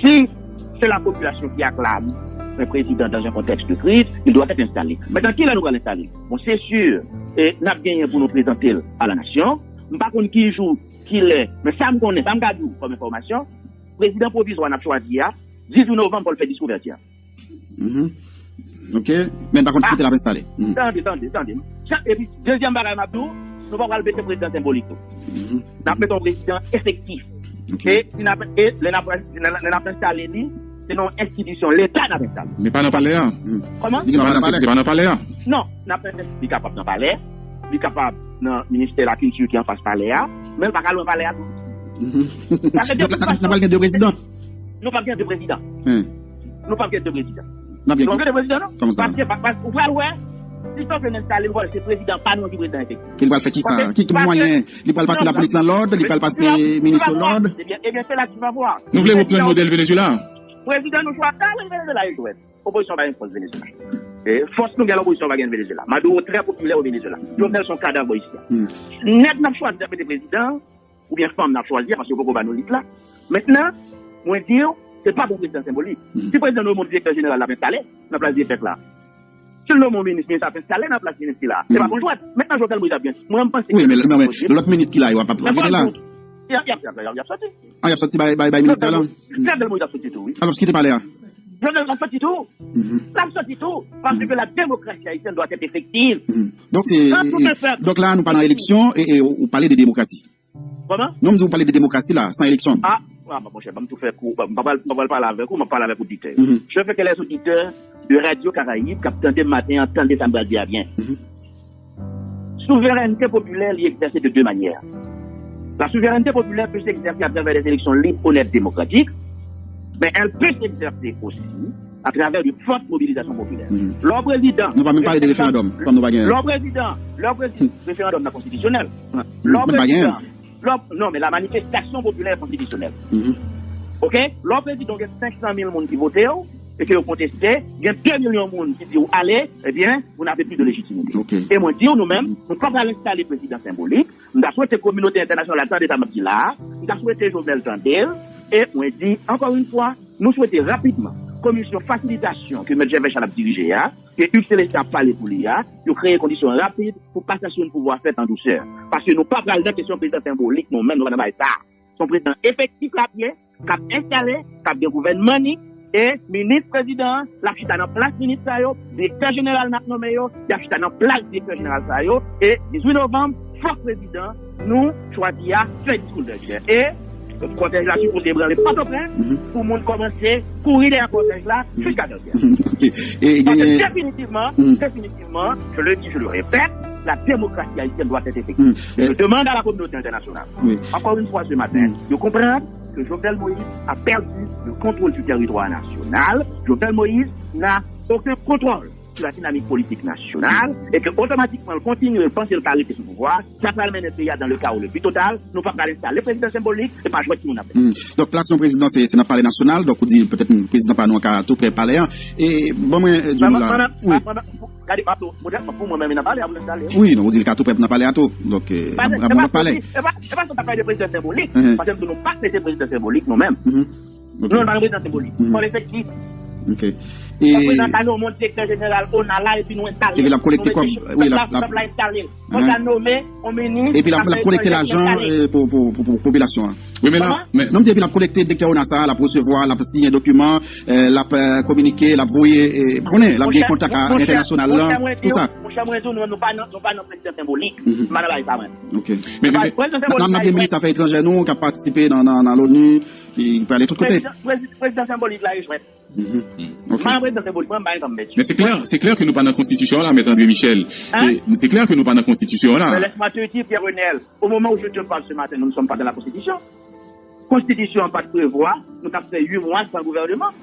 Si c'est la population qui acclame un président dans un contexte de crise, il doit être installé. Mentnan, kilè nou pral enstale l? Bon, se si, e, n ap genyen pou nou prezante l a la nasyon. M pa konn ki jou, kilè, men sa m konnen, sa m ka di w kòm enfòmasyon, prezidan pwovizwa n ap chwazi a, dizuit novanm pou l fè diskou ouvèti a. Mhm. Ok. Men pa konn ki kote l ap enstale. Mhm. Tande, tande, tande. Sa, epi, dezyèm bagay m ap di w, nou pa pral mete prezidan senbolik tou. Mhm. N ap mete yon prezidan efektif. Ok. E si n ap, e lè n ap, lè n ap enstale li, se nan yon enstitisyon Leta n ap enstale. Men pa nan palè a. Mhm. Kòman? Di se pa nan, se pa nan palè a. Non, n ap, li kapab nan palè, li kapab nan ministè lakilti ki anfas palè a, men l pa ka lwen palè a tou. Mhm. Donk, n ap gen de prezidan? Nou p ap gen de prezidan. Hmm. Nou p ap gen de prezidan. N ap gen de prezidan, non? Kòman sa? Paske, pa, pa, ou pral wè, si Jovenel enstale, li pral se prezidan pa nou ki prezidan efektif. Ki li pral fè kisa? Ki, ki mwayen? Li pral pase lapolis nan lòd? Li pral pase minis nan lòd? Ebyen, ebyen, se la ki va vwa. Nou vle reprann modèl Venezuela? Prezidan nou chwazi, a, Venezuela, yo jwenn. Opozisyon pa gen fòs Venezuela. E fòs nou gen, opozisyon pa gen Venezuela. Maduro trè popilè o Venezuela. Jovenel se yon kadav bò isi a. Hmm. Nèg n ap chwazi ap mete prezidan, oubyen fanm n ap chwazi a, paske yo poko ba nou lis la. Mentnan, mwen di w, se pa pou prezidan senbolik. Hmm. Si prezidan nonmen yon direktè jeneral, l ap enstale nan plas direktè la. Si l nonmen yon minis, minis ap enstale nan plas minis ki la. Se pa pou jwèt. Mentnan, Jovenel Moïse ap gen. Mwen, m panse... Wi, men, men, men lòt minis ki la yo, ap, ap rete la? Y ap, y ap, y ap, y ap, y ap soti. Ah, y ap soti bay, bay, bay minis la? Jovenel Moïse ap soti tou, wi. Alò, kite palè a. Jovenel ap soti tou. Mhm. L ap soti tou. Paske la démocratie haïtienne doit être effective. Mhm. Donk, se, donk la, nou pa nan eleksyon, e, e ou pale de demokrasi. Kòman? Non, m di ou pale de demokrasi la, san eleksyon. Ah, ah, monchè, ban m tou fè kou, m pa pral, m pa pral pale avèk ou, m ap pale avèk oditè. Mhm. Je veux que les auditeurs de Radio Caraïbe k ap tande m maten an, tande sa m pral di a byen. Mhm. Souveraineté populaire, li egzèse de deux manières. La souveraineté populaire peut s'exercer à travers des élections libres, honnêtes, démocratiques, mais elle peut s'exercer aussi à travers de fortes mobilisations populaires. Mhm. Lè w prezidan... Nou pa menm pale de referandòm, kòm nou pa gen. Lè w prezidan, lè w prezidan, referandòm nan konstitisyonèl. Lè w prezidan, lè w, non, men la manifestation populaire constitutionnelle. Mhm. Ok? Lè w prezidan, gen senk san mil moun ki vote w, e ke yo konteste, gen de milyon moun ki di w ale, ebyen, vous n'avez plus de légitimité. Ok. E mwen di w, nou menm, nou pa pral enstale prezidan senbolik. M ta swete kominote entènasyonal la tande sa m ap di la a. M ta swete Jovenel tande l. E mwen di, encore une fois, nou swete rapidman komisyon fasilitasyon ke Mèt Jèvè Chal ap dirije a, ke Hugues Célestin ap pale pou li a, yo kreye kondisyon rapid pou pasasyon de pouvwa fèt an dousè. Paske nou pa pral nan kesyon prezidan senbolik, nou menm, nou pa nan bagay sa. Se yon prezidan efektif l ap ye, k ap enstale, k ap gen gouvènman ni, e minis prezidan an, l ap chita nan plas minis sa yo, direktè jeneral n ap nonmen yo, y ap chita nan plas direktè jeneral sa yo, e dizuit novanm, fòk prezidan nou chwazi a fè diskou l dèyè. E kòtèj la sipoze branle Pòtoprens pou moun kòmanse kouri dèyè kòtèj la jiska Kèlkè. Ok. E Paske genyen. Definitivman, definitivman, je le dis, je le répète, la démocratie haïtienne doit être effective. Je demande à la communauté internationale, encore une fois ce matin, de comprendre que Jovenel Moïse a perdu le contrôle du territoire national. Jovenel Moïse n'a aucun contrôle sur la dynamique politique nationale et que automatiquement, le continuer, le penser, le carré sous pouvoir, ça va mener le pays dans le chaos le plus total. Nou pa pral enstale prezidan senbolik, se pa jwèt ki nou ap fè. Donk, plas yon prezidan, se se nan Palè Nasyonal. Donk, ou di petèt prezidan pa nou an ka tou prè palè an. E ban mwen di nou la. Wi. Gade, pa tou, modèl pou mwen menm nan palè a pou enstale. Wi, non, ou di l ka tou prè nan palè a tou. Donk, pa nan palè. E pa sa ta fè de prezidan senbolik. Paske nou pa mete prezidan senbolik nou menm. Nou pa prezidan senbolik. Fò l efektif. Ok. Fò prezidan sa nou monte direktè jeneral ona la epi nou enstale. Epi l ap kolekte kòb. Wi, l ap enstale. Fò sa nome yon minis. Epi l ap kolekte lajan pou popilasyon an. Wi, men la, men Non, m di epi l ap kolekte direktè ona sa, l ap resevwa, l ap siyen dokiman, l ap kominike, l ap voye, pa konnen, l ap gen kontak entènasyonal lan, tou sa. Monchè, mwen di w, nou pa nan prezidan senbolik. M pa nan bagay sa mwen. Ok. N ap gen minis afè etranjè nou k ap patisipe nan l'ONU, ki prale tout kote. Prezidan senbolik la e jwèt. M pa nan prezidan senbolik, mwen m pa gen tan m pèdi. Men se klè, se klè ke nou pa nan konstitisyon an la, Mèt André Michel. Se klè ke nou pa nan konstitisyon an la. Laisse-moi te dire, Pierre Renel, au moment où je te parle ce matin, nous ne sommes pas dans la constitution. Konstitisyon an pa t prevwa nou t ap fè uit mwa san gouvèneman.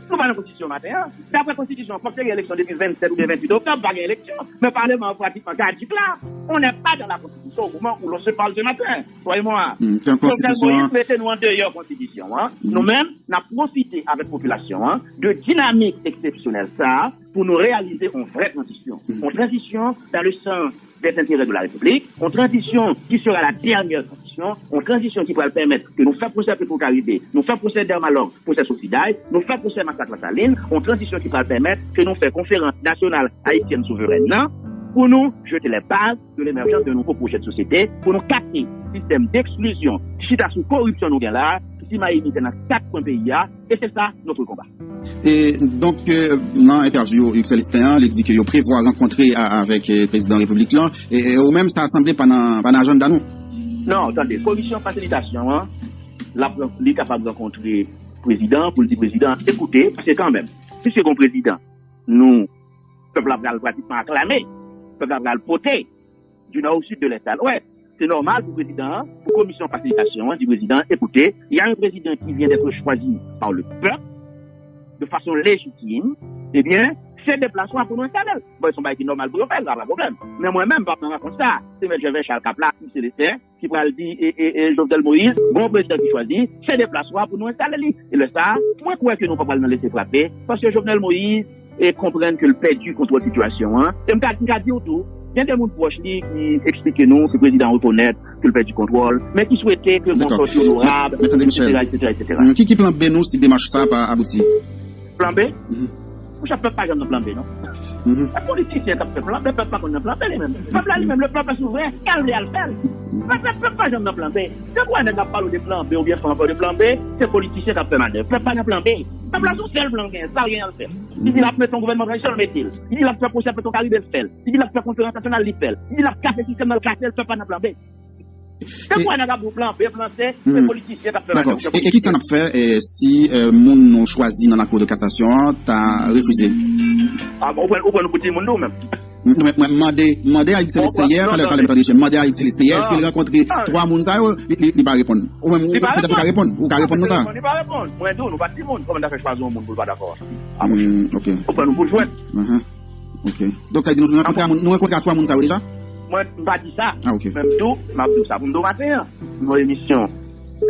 Nou pa nan konstitisyon maten an. Daprè konstitisyon an, fòk te gen eleksyon depi vennsèt oubyen venntuit oktòb, pa gen eleksyon. Men paleman an pratikman kadjik la. On n'est pas dans la constitution au moment où l'on se parle ce matin. Soyez moi. Jovenel Moïse mete nou andeyò konstitisyon an. Nou menm, n ap pwofite avèk popilasyon an de dinamik eksepsyonèl sa a pou nou reyalize yon vrè tranzisyon. Yon tranzisyon dans le sens des intérêts de la République, yon tranzisyon ki sera la dernière transition, yon tranzisyon ki pral pèmèt ke nou fè pwosè Petro Caribe, nou fè pwosè Dermalog, pwosè Sofiday, nou fè pwosè masak Lasalin, yon tranzisyon ki pral pèmèt ke nou fè konferans nasyonal ayisyèn souverèn nan, pou nou jete les bases de l'émergence d'un nouveau projet de société, pou nou kase sistèm d'exclusion, chita sou koripsyon nou gen la, ki simaye mizè nan kat kwen peyi a, e se sa notre combat. E donk, nan entèvyou Hugues Célestin an, li di ke yo prevwa rankontre avèk prezidan repiblik lan. E ou menm, sa sanble pa nan, pa nan ajanda nou? Non, tande, komisyon fasilitasyon an, li kapab rankontre prezidan pou l di prezidan, ekoute, paske kanmenm, piske gon prezidan, nou, pèp la pral pratikman aklame, pèp la pral pote, du nord au sud, de l'est à l'ouest. Se nòmal pou prezidan an, pou komisyon fasilitasyon an, di prezidan, écoutez, il y a un président qui vient d'être choisi par le peuple, de façon légitime, ebyen, se deplasman pou nou enstale l. Bon, se yon bagay ki nòmal pou yo fè l, pa pwoblèm. Men mwen menm, m p ap nan rankont sa. Se mèt Jèvè Chal k ap la, Hugues Célestin, ki pral di, e, e, e Jovenel Moïse, bon prezidan ki chwazi, se deplasman pou nou enstale li. E lè sa a, mwen kwè ke nou pa pral nan lese frape, paske Jovenel Moïse, e konprann ke l pèdi kontwòl sitiyasyon an. E m ka, m ka di w tou, gen de moun pwòch li ki eksplike nou ke prezidan an rekonèt ke l pèdi kontwòl, men ki swete ke l gon sòti onorab, etsetera, etsetera, etsetera. Ki, ki plan B nou si demach sa a pa abouti? Plan B? Monchè, pèp pa janm nan plan B, non. Se politisyen k ap fè plan B, pèp pa konn nan plan B li menm. Pèp la li menm, le pèp souvren, sa l vle al fè l. Pèp, pèp, pèp pa janm nan plan B. Depi w wè nèg ap pale w de plan B oubyen fè w pale w de plan B, se politisyen k ap fè manèv. Pèp pa nan plan B. Pèp la se yon sèl plan l genyen, sa l genyen l fè. Li di l ap mete yon gouvènman tranzisyon, l mete l. Li di l ap fè pwosè Petro Caribe, l fè l. Li di l ap fè konferans nasyonal, li fè l. Li di l ap kase sistèm nan, l kase l, pèp pa nan plan B. Se kwa nèg ap di w plan B, plan C, se politisyen k ap fè manèv. Dakò. E, e kisa n ap fè, e, si, e, moun nou chwazi nan lakou de kasasyon an ta refize? A bon, ou pran, ou pran nou pou timoun tou menm. Mwen, mwen mande, mande a Hugues Célestin yè, talè, talè, m tande, mande a Hugues Célestin yè, èske l rankontre twa moun sa yo, li, li, li pa reponn. Ou menm, ou petèt ou ka reponn, ou ka reponn nou sa. Li pa reponn. Mwen di w, nou pa timoun. Kòman n ta fè chwazi yon moun pou l pa dakò? Hmm, ok. Ou pran nou pou jwèt. Ok. Donk, sa di nou, nou rankontre a moun, nou rankontre a twa moun sa yo deja? Mwen, m pa di sa. Ah, ok. Men m tou, m ap di w sa pou m di w maten an. Yon emisyon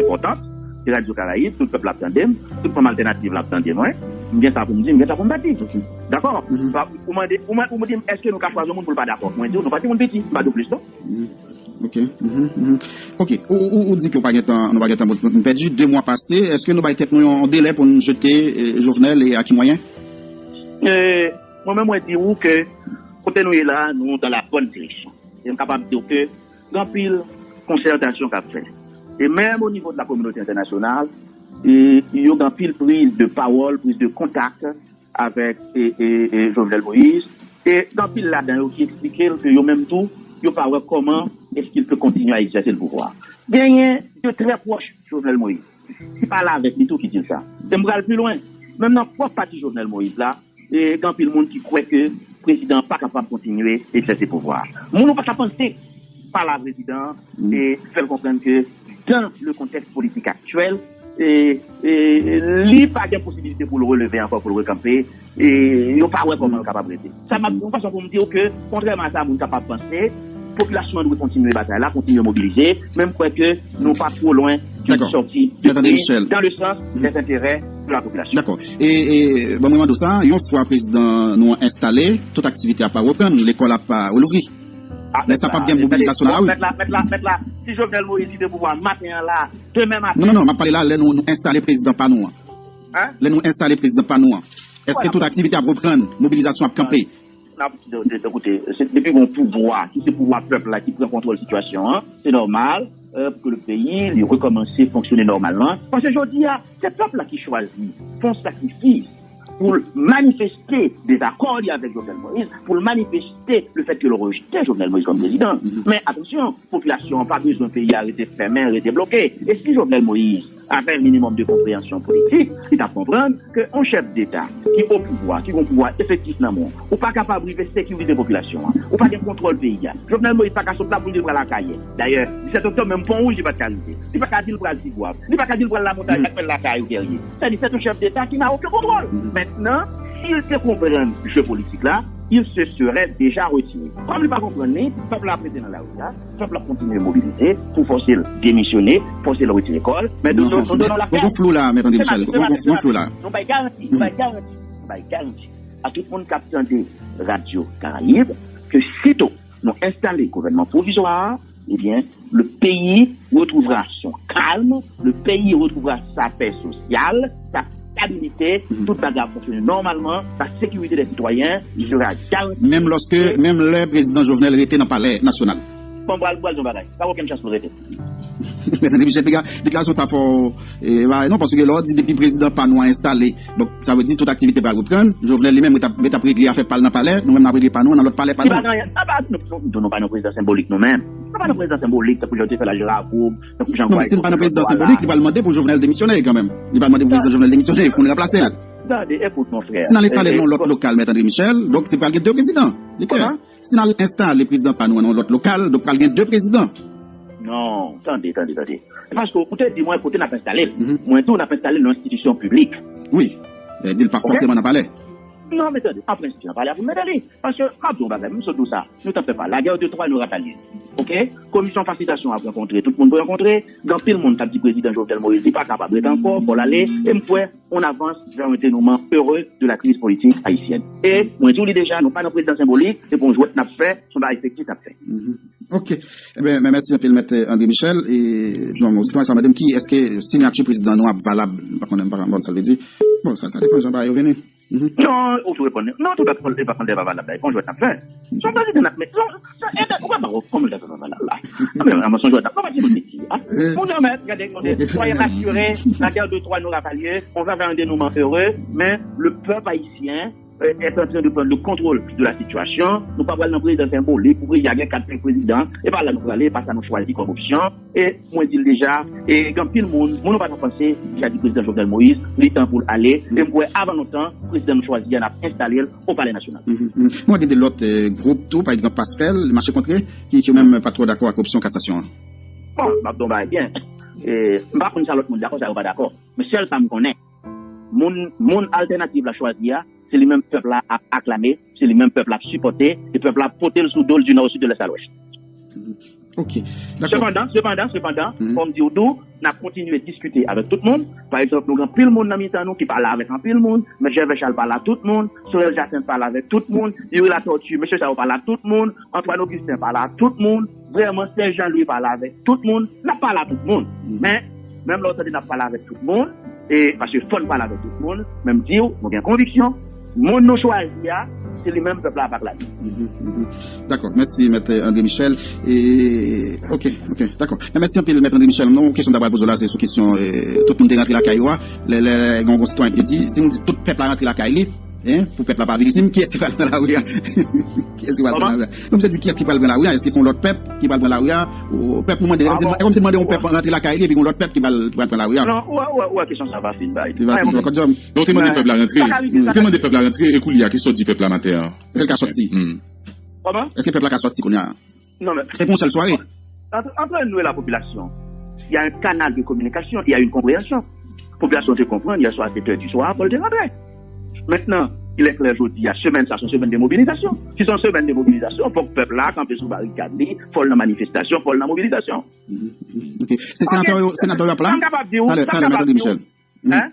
enpòtan. se Radyo Karayib, tout pèp la ap tande m, tout fanm Altènativ la ap tande m, wi. M gen sa pou m di, m gen sa pou m pa di. Dakò? Ou mande, ou mande, ou mande m, èske nou ka chwazi yon moun pou l pa dakò? Mwen di w, nou pa timoun piti, m pa di w plis, non. Ok. Ok. Ou, ou, ou di ke w pa gen tan, nou pa gen tan pou n pèdi. De mwa pase, èske nou bay tèt nou yon delè pou n jete eh, Jovenel e a ki mwayen? Mwen menm, mwen di w ke kote nou ye la, nou dans la bonne direction. E m kapab di w ke gen anpil konsètasyon k ap fèt. E menm o nivo de la kominote entènasyonal, e, yo gen anpil priz de pawòl, priz de kontak avèk e, e, e Jovenel Moïse. E gen anpil ladan yo ki eksplike l ke yo menm tou, yo pa wè kòman èske l pe kontinye a egzèse le pouvwa. Genyen de trè pwòch Jovenel Moïse ki pale avèk li tou ki di l sa. E m pral pi lwen. Menm nan pwòp pati Jovenel Moïse la, e gen anpil moun ki kwè ke prezidan an pa kapab kontinye egzèse pouvwa. Moun ou pa ka panse pale a prezidan an e fè l konprann ke dans le contexte politique actuel, e, e, li pa gen posibilite pou l releve ankò, pou l rekanpe, e yo pa wè kòman l kapab rete. Sa m ap di yon fason pou m di w ke, kontrèman a sa moun kapab panse, popilasyon an dwe kontinye batay la, kontinye mobilize, men m kwè ke nou pa two lwen de sòti de kriz dans le sens des intérêts de la population. Dakò. E, e, bon, mwen mande w sa, yon fwa prezidan nou an enstale, tout aktivite ap reprann, lekòl ap relouvri. Men sa p ap gen mobilizasyon nan lari. Mèt la, mèt la, mèt la, si Jovenel Moïse kite pouvwa maten an la, demen maten. Non, non, non, m ap pale la lè nou, nou enstale prezidan pa nou an. Lè nou enstale prezidan pa nou an. Èske tout aktivite ap reprann, mobilizasyon ap kanpe? N ap, de, de, de kote, se, depi gon pouvwa, ki se pouvwa pèp la ki pran kontwòl sitiyasyon an, se nòmal, euh, pou ke le peyi li rekòmanse fonksyone nòmalman. Paske jodi a, se pèp la ki chwazi fè yon sakrifis pou l manifeste dezakò li avèk Jovenel Moïse, pou l manifeste le fèt ke l rejte Jovenel Moïse kòm prezidan. Men atansyon, popilasyon an pa bezwen peyi a rete fèmen, rete bloke. E si Jovenel Moïse avè yon minimòm de konpreyansyon politik, li t ap konprann ke yon chèf deta ki o pouvwa, ki gen yon pouvwa efektif nan men w, ou pa kapab rive sekirize popilasyon an, ou pa gen kontwòl peyi a. Jovenel Moïse pa ka sot la pou l di l pral Akayè. Dayè, disèt oktòb, menm Pon Wouj li pa t ka rive. Li pa ka di l pral Tigwav. Li pa ka di l pral Lamontay, l ap fè l Lakay ou Gèrye. Sèdi, c'est un chef d'État qui n'a aucun contrôle. Mentnan, si l te konprann je politik la, il se serait déjà retiré. Kòm li pa konprann li, pèp la ap rete nan lari a, pèp la ap kontinye mobilize pou fòse l demisyone, fòse l retire kò l. Men nou, nou, nou, nou, nou, gon flou la, Mèt André Michel. Gon flou la. Nou bay garanti, nou bay garanti, nou bay garanti a tout moun k ap tande Radyo Karayib ke sito nou enstale gouvènman pwovizwa a, ebyen, le pays retrouvera son calme, le pays retrouvera sa paix sociale, sa stabilité, tout bagay ap fonksyone nòmalman, la sécurité des citoyens sera garantie. Menm lòske, menm lè prezidan Jovenel rete nan palè nasyonal. Bon, pral, pral di yon bagay. Pa gen okenn chans pou l rete. Mèt André Michel, deklarasyon sa fè w, e, non, paske lè w di depi prezidan pa nou an enstale, donk, sa vle di tout aktivite pral reprann. Jovenel li menm, li t ap, li t ap regle afè pa l nan palè, nou menm n ap regle pa nou an nan lòt palè pa nou. Li pa nan anyen, a pa, nou, nou, nou pa nan prezidan senbolik nou menm. Nou pa nan prezidan senbolik, tankou jan yo te fè l ak Jan Lakoub, tankou Jan Gway. Non, men si n pa nan prezidan senbolik, li pral mande pou Jovenel demisyone kanmenm. Li pral mande pou prezidan Jovenel demisyone pou n ranplase l. Tande, ekout, mon frè. Si n al enstale l nan yon lòt lokal, Mèt André Michel, donk se pral gen de prezidan. Li klè. Si n al enstale prezidan pa nou an nan yon lòt lokal, donk pral gen de prezidan. Non, tande, tande, tande. Se paske ou te di mwen kote n ap enstale l. Mwen di w n ap enstale l nan yon enstitisyon piblik. Wi. Di l pa fòseman nan palè. Non, men tande, an prensip, se nan palè a pou n mete li. Paske, m ap di w yon bagay, m sot di w sa. Nou t ap fè pa la guerre de Troie, nou rapalyé. Oke? Komisyon fasilitasyon ap rankontre, tout moun pou rankontre. Gen anpil moun k ap di prezidan Jovenel Moïse, li pa kapab rete ankò, fò l ale. E m kwè, on avance vers un dénouement heureux de la crise politique haïtienne. E, mwen di w li deja, nou pa nan prezidan senbolik, se pa yon jwèt n ap fè, se yon bagay efektif n ap fè. Ok. Eben, men mèsi anpil, Mèt André Michel. E, bon, sitwayen sa mande m ki, èske siyati prezidan nou ap valab? M pa konnen, m pa konn sa l vle di. Bon, sa, sa depann jan bagay yo vini. Non, ou tou reponn. Non, tout bagay, tout bagay pa valab la. Bon, jwèt n ap fè. Se yon prezidan n ap met. Non, sa, e, ou pa wè kòman l ta fè pa valab la. Anben, anben, se yon jwèt n ap fè. Ou pa di nou meti a. Mon Dieu, mèt, gade, gade. Soyez rassurés, la guerre de Troie n'aura pas lieu. On va vers un dénouement heureux, mais le peuple haïtien est en train de prendre le contrôle de la situation. Nou pa pral nan prezidan senbolik pou prezidan gen kat senk prezidan. E pa la nou prale, e pa sa nou chwazi kòm opsyon. E mwen di l deja, e gen anpil moun, moun ou pa ta panse, deja di prezidan Jovenel Moïse, li tan pou l ale. E m kwè avan lontan, prezidan nou chwazi a, n ap enstale l o Palè Nasyonal. Mwen gen de lòt gwoup tou, pa egzanp Pasrèl, Mache Kontre, ki, ki menm pa twò dakò ak opsyon kasasyon an. Bon, m ap di w yon bagay byen. E, m pa konn sa lòt moun dakò, sa yo pa dakò. Men sèl sa m konnen, moun, moun Altènativ la chwazi a, se li menm pèp la ap aklame, se li menm pèp la ap sipòte, e pèp la ap pote l sou do l di nò o sid, de lès a lwès. Ok, dakò. Sepandan, sepandan, sepandan, fò m di w tou, n ap kontinye diskite avèk tout moun. Pa egzanp, nou gen anpil moun nan mitan nou ki pale avèk anpil moun. Mèt Jèvè Chal pale a tout moun. Sorel Jacinthe pale avèk tout moun. Youri Latortue, mesye sa yo pale a tout moun. Antoine Augustin pale a tout moun. Vrèman, Serge Jean Louis pale avèk tout moun. N ap pale a tout moun. Men, menm lè w tande n ap pale avèk tout moun, e paske fò n pale avèk tout moun, men m di w, nou gen konviksyon, moun nou chwazi a, se li menm pèp la ap aklame. Dakò, mèsi mèt André Michel. E, ok, ok, dakò. Men mèsi anpil mèt André Michel. Non, kesyon m ta pral poze w la, se sou kesyon, e, tout moun te rantre lakay yo a. Lè, lè, gen yon sitwayen ki te di, si nou di tout pèp la rantre lakay li, en, pou pèp la pa vin isit, kiyès ki pral pran lari a? Kiyès ki pral pran lari a? Non, m te di, kiyès ki pral pran lari a? Èske se yon lòt pèp ki pral pran lari a? Ou pèp, nou mande, e kòmsi, e kòmsi mande yon pèp rantre lakay li, epi yon lòt pèp ki pral, ki pral pran lari a? Non, ou wè, ou wè, ou wè kesyon sa pa fin bay. Li pa fin bay. Kòdjòm. Donk, ou te mande pèp la rantre. Ou te mande pèp la rantre, e koulye a, kisa w di pèp la maten an? Èske l ka sòti? Kòman? Èske pèp la ka sòti kounye a? Non, men se pou yon sèl sware. Entre, entre nous et la population, il y a un canal de communication, il y a une compréhension. Popilasyon te konprann, yè swa a sèt è di swa, fò l te rantre. Mentnan, il est clair, jodi a, semèn sa, se yon semèn de mobilizasyon. Si se yon semèn de mobilizasyon, fòk pèp la kanpe sou barikad li, fò l nan manifestasyon, fò l nan mobilizasyon. Ok. Se senatè yo, senatè yo ap la? Sa m kapab di w, talè, sa m talè, kapab mèt André di w. Michel.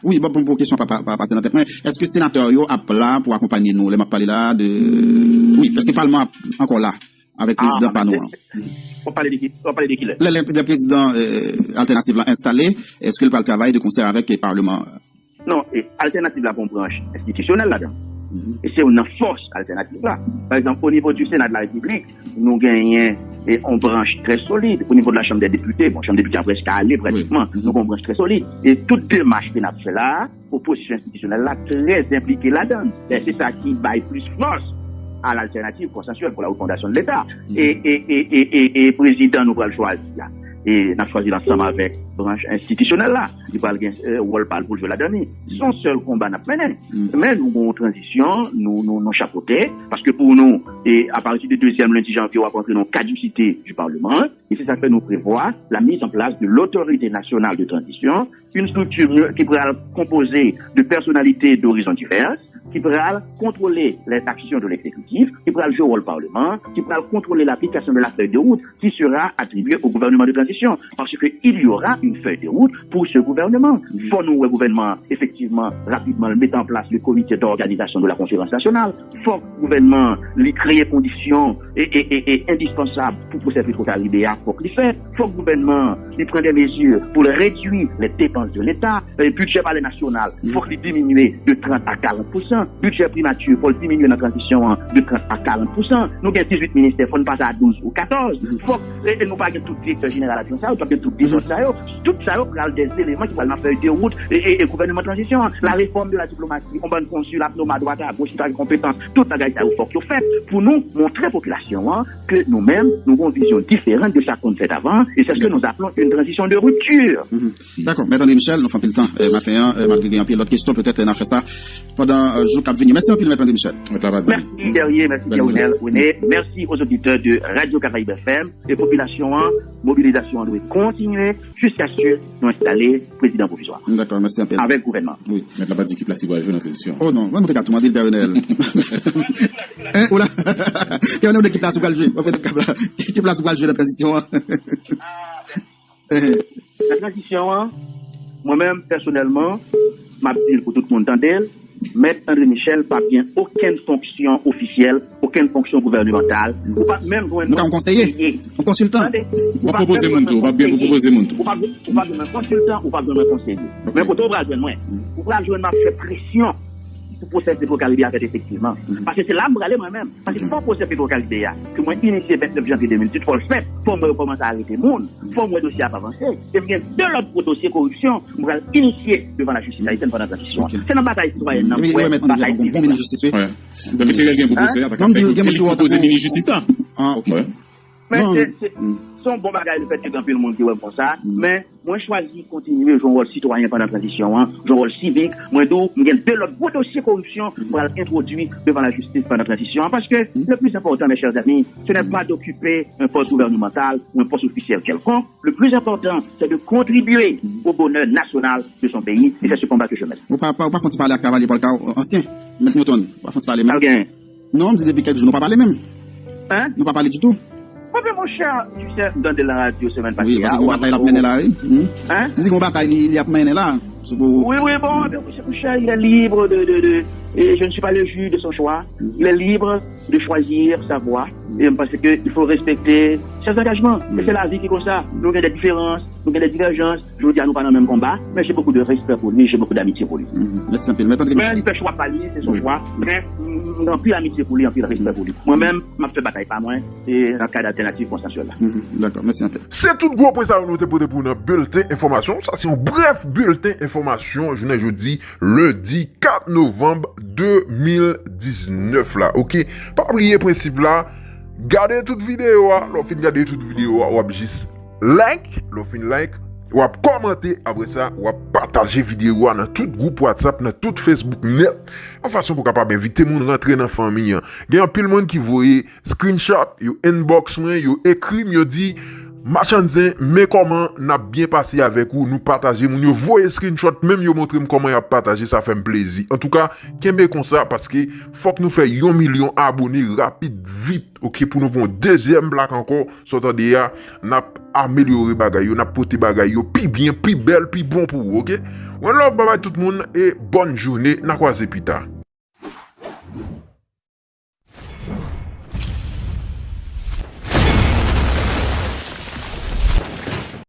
Wi, bon, bon, bon, kesyon pa, pa, pa pase nan tèt mwen. Èske senatè yo ap la pou akonpanye nou lè m ap pale la de, wi, èske palman ap ankò la avèk prezidan pa nou an? W ap pale de ki, w ap pale de ki lè? Lè, lè, lè prezidan, e, altènatif la enstale, èske l pral travay de konsè avèk, e, palman an? Non, e, altènatif la gon branch enstitisyonèl ladan. E se youn nan fòs altènatif la. Pa egzanp, o nivo di Sena de la Repiblik, nou genyen, e, yon branch trè solid. O nivo de la Chanm dè Depite, bon, Chanm dè Depite a prèske ale pratikman. Nou gen yon branch trè solid. E tout demach ke n ap fè la a, opozisyon enstitisyonèl la trè enplike ladan l. E se sa ki bay plis fòs à l'alternative consensuelle pour la refondation de l'État. E, e, e, e, e, e prezidan nou pral chwazi a, e n ap chwazi l ansanm avèk branch enstitisyonèl la. Li pral gen, e, wòl pa l pou l jwe ladan li. Se yon sèl konba n ap mennen. Men nou gen yon tranzisyon, nou, nou, nou chapote, paske pou nou, e apati de dezyèm lendi janvye, w ap rantre nan kadisite du Parlement. E se sa k fè nou prevwa la mise en place de l'Autorité nationale de transition, une structure ki pral konpoze de personnalités d'horizons divers, ki pral kontwole les actions de l'exécutif, ki pral jwe wòl palman, ki pral kontwole l'application de la feuille de route qui sera attribuée au gouvernement de transition. Parce que il y aura une feuille de route pour ce gouvernement. Fò nou wè gouvènman an, efektivman, rapidman, l mete an plas le comité d'organisation de la conférence nationale. Fòk gouvènman an, li kreye kondisyon e, e, e, e endispansab pou pwosè Petro Caribe a, fòk li fèt. Fòk gouvènman an, li pran de mezi pou l redui les dépenses de l'État. E bidjè Palè Nasyonal, fòk li diminye de trant a karant pousan. Bidjè primati, fò l diminye nan tranzisyon an de trant a karant pousan. Nou gen dizuit ministè, fò n pase a douz ou katòz. Fòk, e, e nou pa gen tout direktè jeneral adjwen sa yo, nou pa gen tout dezòd sa yo. Tout sa yo pral de eleman ki pral nan fèy de wout e, e, e gouvènman tranzisyon an. La réforme de la diplomatie, on bann konsil ap nome a dwat a goch ki pa gen konpetans. Tout bagay sa yo fòk yo fèt pou nou montre popilasyon an ke nou menm, nou gen yon vizyon diferan de sa k konn fèt avan, et c'est ce que nous appelons une transition de rupture. Dakò, mèt André Michel, nou fè anpil tan, e, maten an, e, malgre gen anpil lòt kesyon, petèt, e, n a fè sa pandan, e, jou k ap vini. Mèsi anpil, mèt André Michel. Mèsi, Guerrier, mèsi, Colonel René, mèsi aux auditeurs de Radio Caraïbes F M e popilasyon an. Mobilizasyon an dwe kontinye jiskaske nou enstale prezidan pwovizwa. Dakò, mèsi anpil. Avèk gouvènman. Wi. Mèt la pa di ki plas li pral jwe nan tranzisyon. Oh non, mwen, mwen te ka tou mande l, Pè Renèl. Hein, ou la? Pè Renèl, ou di ki plas ou pral jwe? Mwen petèt ka pla-, ki plas ou pral jwe nan tranzisyon an? Nan tranzisyon an, mwen menm, pèsonèlman, m ap di l pou tout moun tande l, Mèt André Michel p ap gen okenn fonksyon ofisyèl, okenn fonksyon gouvènemantal. Ou p ap menm jwenn yon konseye. Yon konsiltan. Tande, w ap pwopoze moun tou, w ap gen pou pwopoze moun tou. Ou p ap, ou p ap jwenn yon konsiltan, ou p ap jwenn yon konseye. Men kote w pral jwenn mwen? Ou pral jwenn m ap fè presyon pou pwosè Petro Caribe a fèt efektivman. Paske se la m prale mwen menm. Paske fò pwosè Petro Caribe a, ke mwen inisye vennèf janvye de mil dizuit, fò l fèt. Fò m wè yo kòmanse arete moun. Fò m wè dosye ap avanse. E m gen de lòt gwo dosye koripsyon m pral inisye devan lajistis ayisyèn pandan tranzisyon an. Se nan batay sitwayèn nan m kwè, batay sivik la. Mèt Tirèl gen pwopoze, an ta ka fè, e li pwopoze mini jistis la. Men se, se, se yon bon bagay lefètke gen anpil moun ki wè m konsa, men mwen chwazi kontinye jwe yon wòl sitwayen pandan tranzisyon an, jwe yon wòl sivik. Mwen di w, m gen de lòt gwo dosye koripsyon m pral entwodui devan lajistis pandan tranzisyon an, paske le plus important, mes chers amis, ce n'est pas d'occuper un poste gouvernemental ou un poste officiel quelconque. Le plus important, c'est de contribuer au bonheur national de son pays, et c'est ce combat que je mène. Ou pa, pa, ou pa fè yon ti pale ak kavalye Pòlka, ansyen, Mèt Newton, ou pa fè yon ti pale menm? Sa l gen? Non, m di depi kèk jou nou pa pale menm. Hein? Nou pa pale ditou. Konbyen, monchè, tu sais, m tande l nan radyo semèn pase. Wi, paske gon batay l ap mennen la, wi. Hein? M di gon batay li, li ap mennen la. Oui, oui, bon, ben, monchè, il est libre de, de, de, et je ne suis pas le juge de son choix. Il est libre de choisir sa voie. Et parce que il faut respecter ses engagements. Et c'est la vie qui est comme ça. Nous avons des différences, nous avons des divergences. Je veux dire, nous pas dans le même combat, mais j'ai beaucoup de respect pour lui, j'ai beaucoup d'amitié pour lui. Mèsi anpil. Mèt André, men li fè chwa pa li, se son chwa. Men m gen anpil amitye pou li, anpil respè pou li. Mwen menm, m ap fè batay pa mwen, e nan kad altènativ konsansyèl la. Dakò, mèsi anpil. Se tout gwo pwen sa yo nou te pote pou nou nan bilten enfòmasyon. Sa se yon brèf bilten enfòmasyon jounen jodi, lendi kat novanm de mil diznèf la, oke? Pa bliye prensip la, gade tout videyo a, lè w fin gade tout videyo a, w ap jis like, lè w fin like, w ap kòmante, apre sa, w ap pataje videyo a nan tout gwoup WhatsApp, nan tout Facebook nèt, yon fason pou kapab envite moun rantre nan fanmi an. Gen anpil moun ki voye screenshot, yo inbox mwen, yo ekri m, yo di, Machann Zen, men kòman n ap byen pase avèk ou, nou pataje moun, yo voye screenshot, menm yo montre m kòman y ap pataje, sa fè m plezi. Antouka, kenbe konsa, paske fòk nou fè yon milyon abone rapid, vit, oke, pou nou pran yon dezyèm plak ankò, sa w tande a, n ap amelyore bagay yo, n ap pote bagay yo pi byen, pi bèl, pi bon pou ou, oke? One love, babay tout moun, e bòn jounen, n a kwaze pita.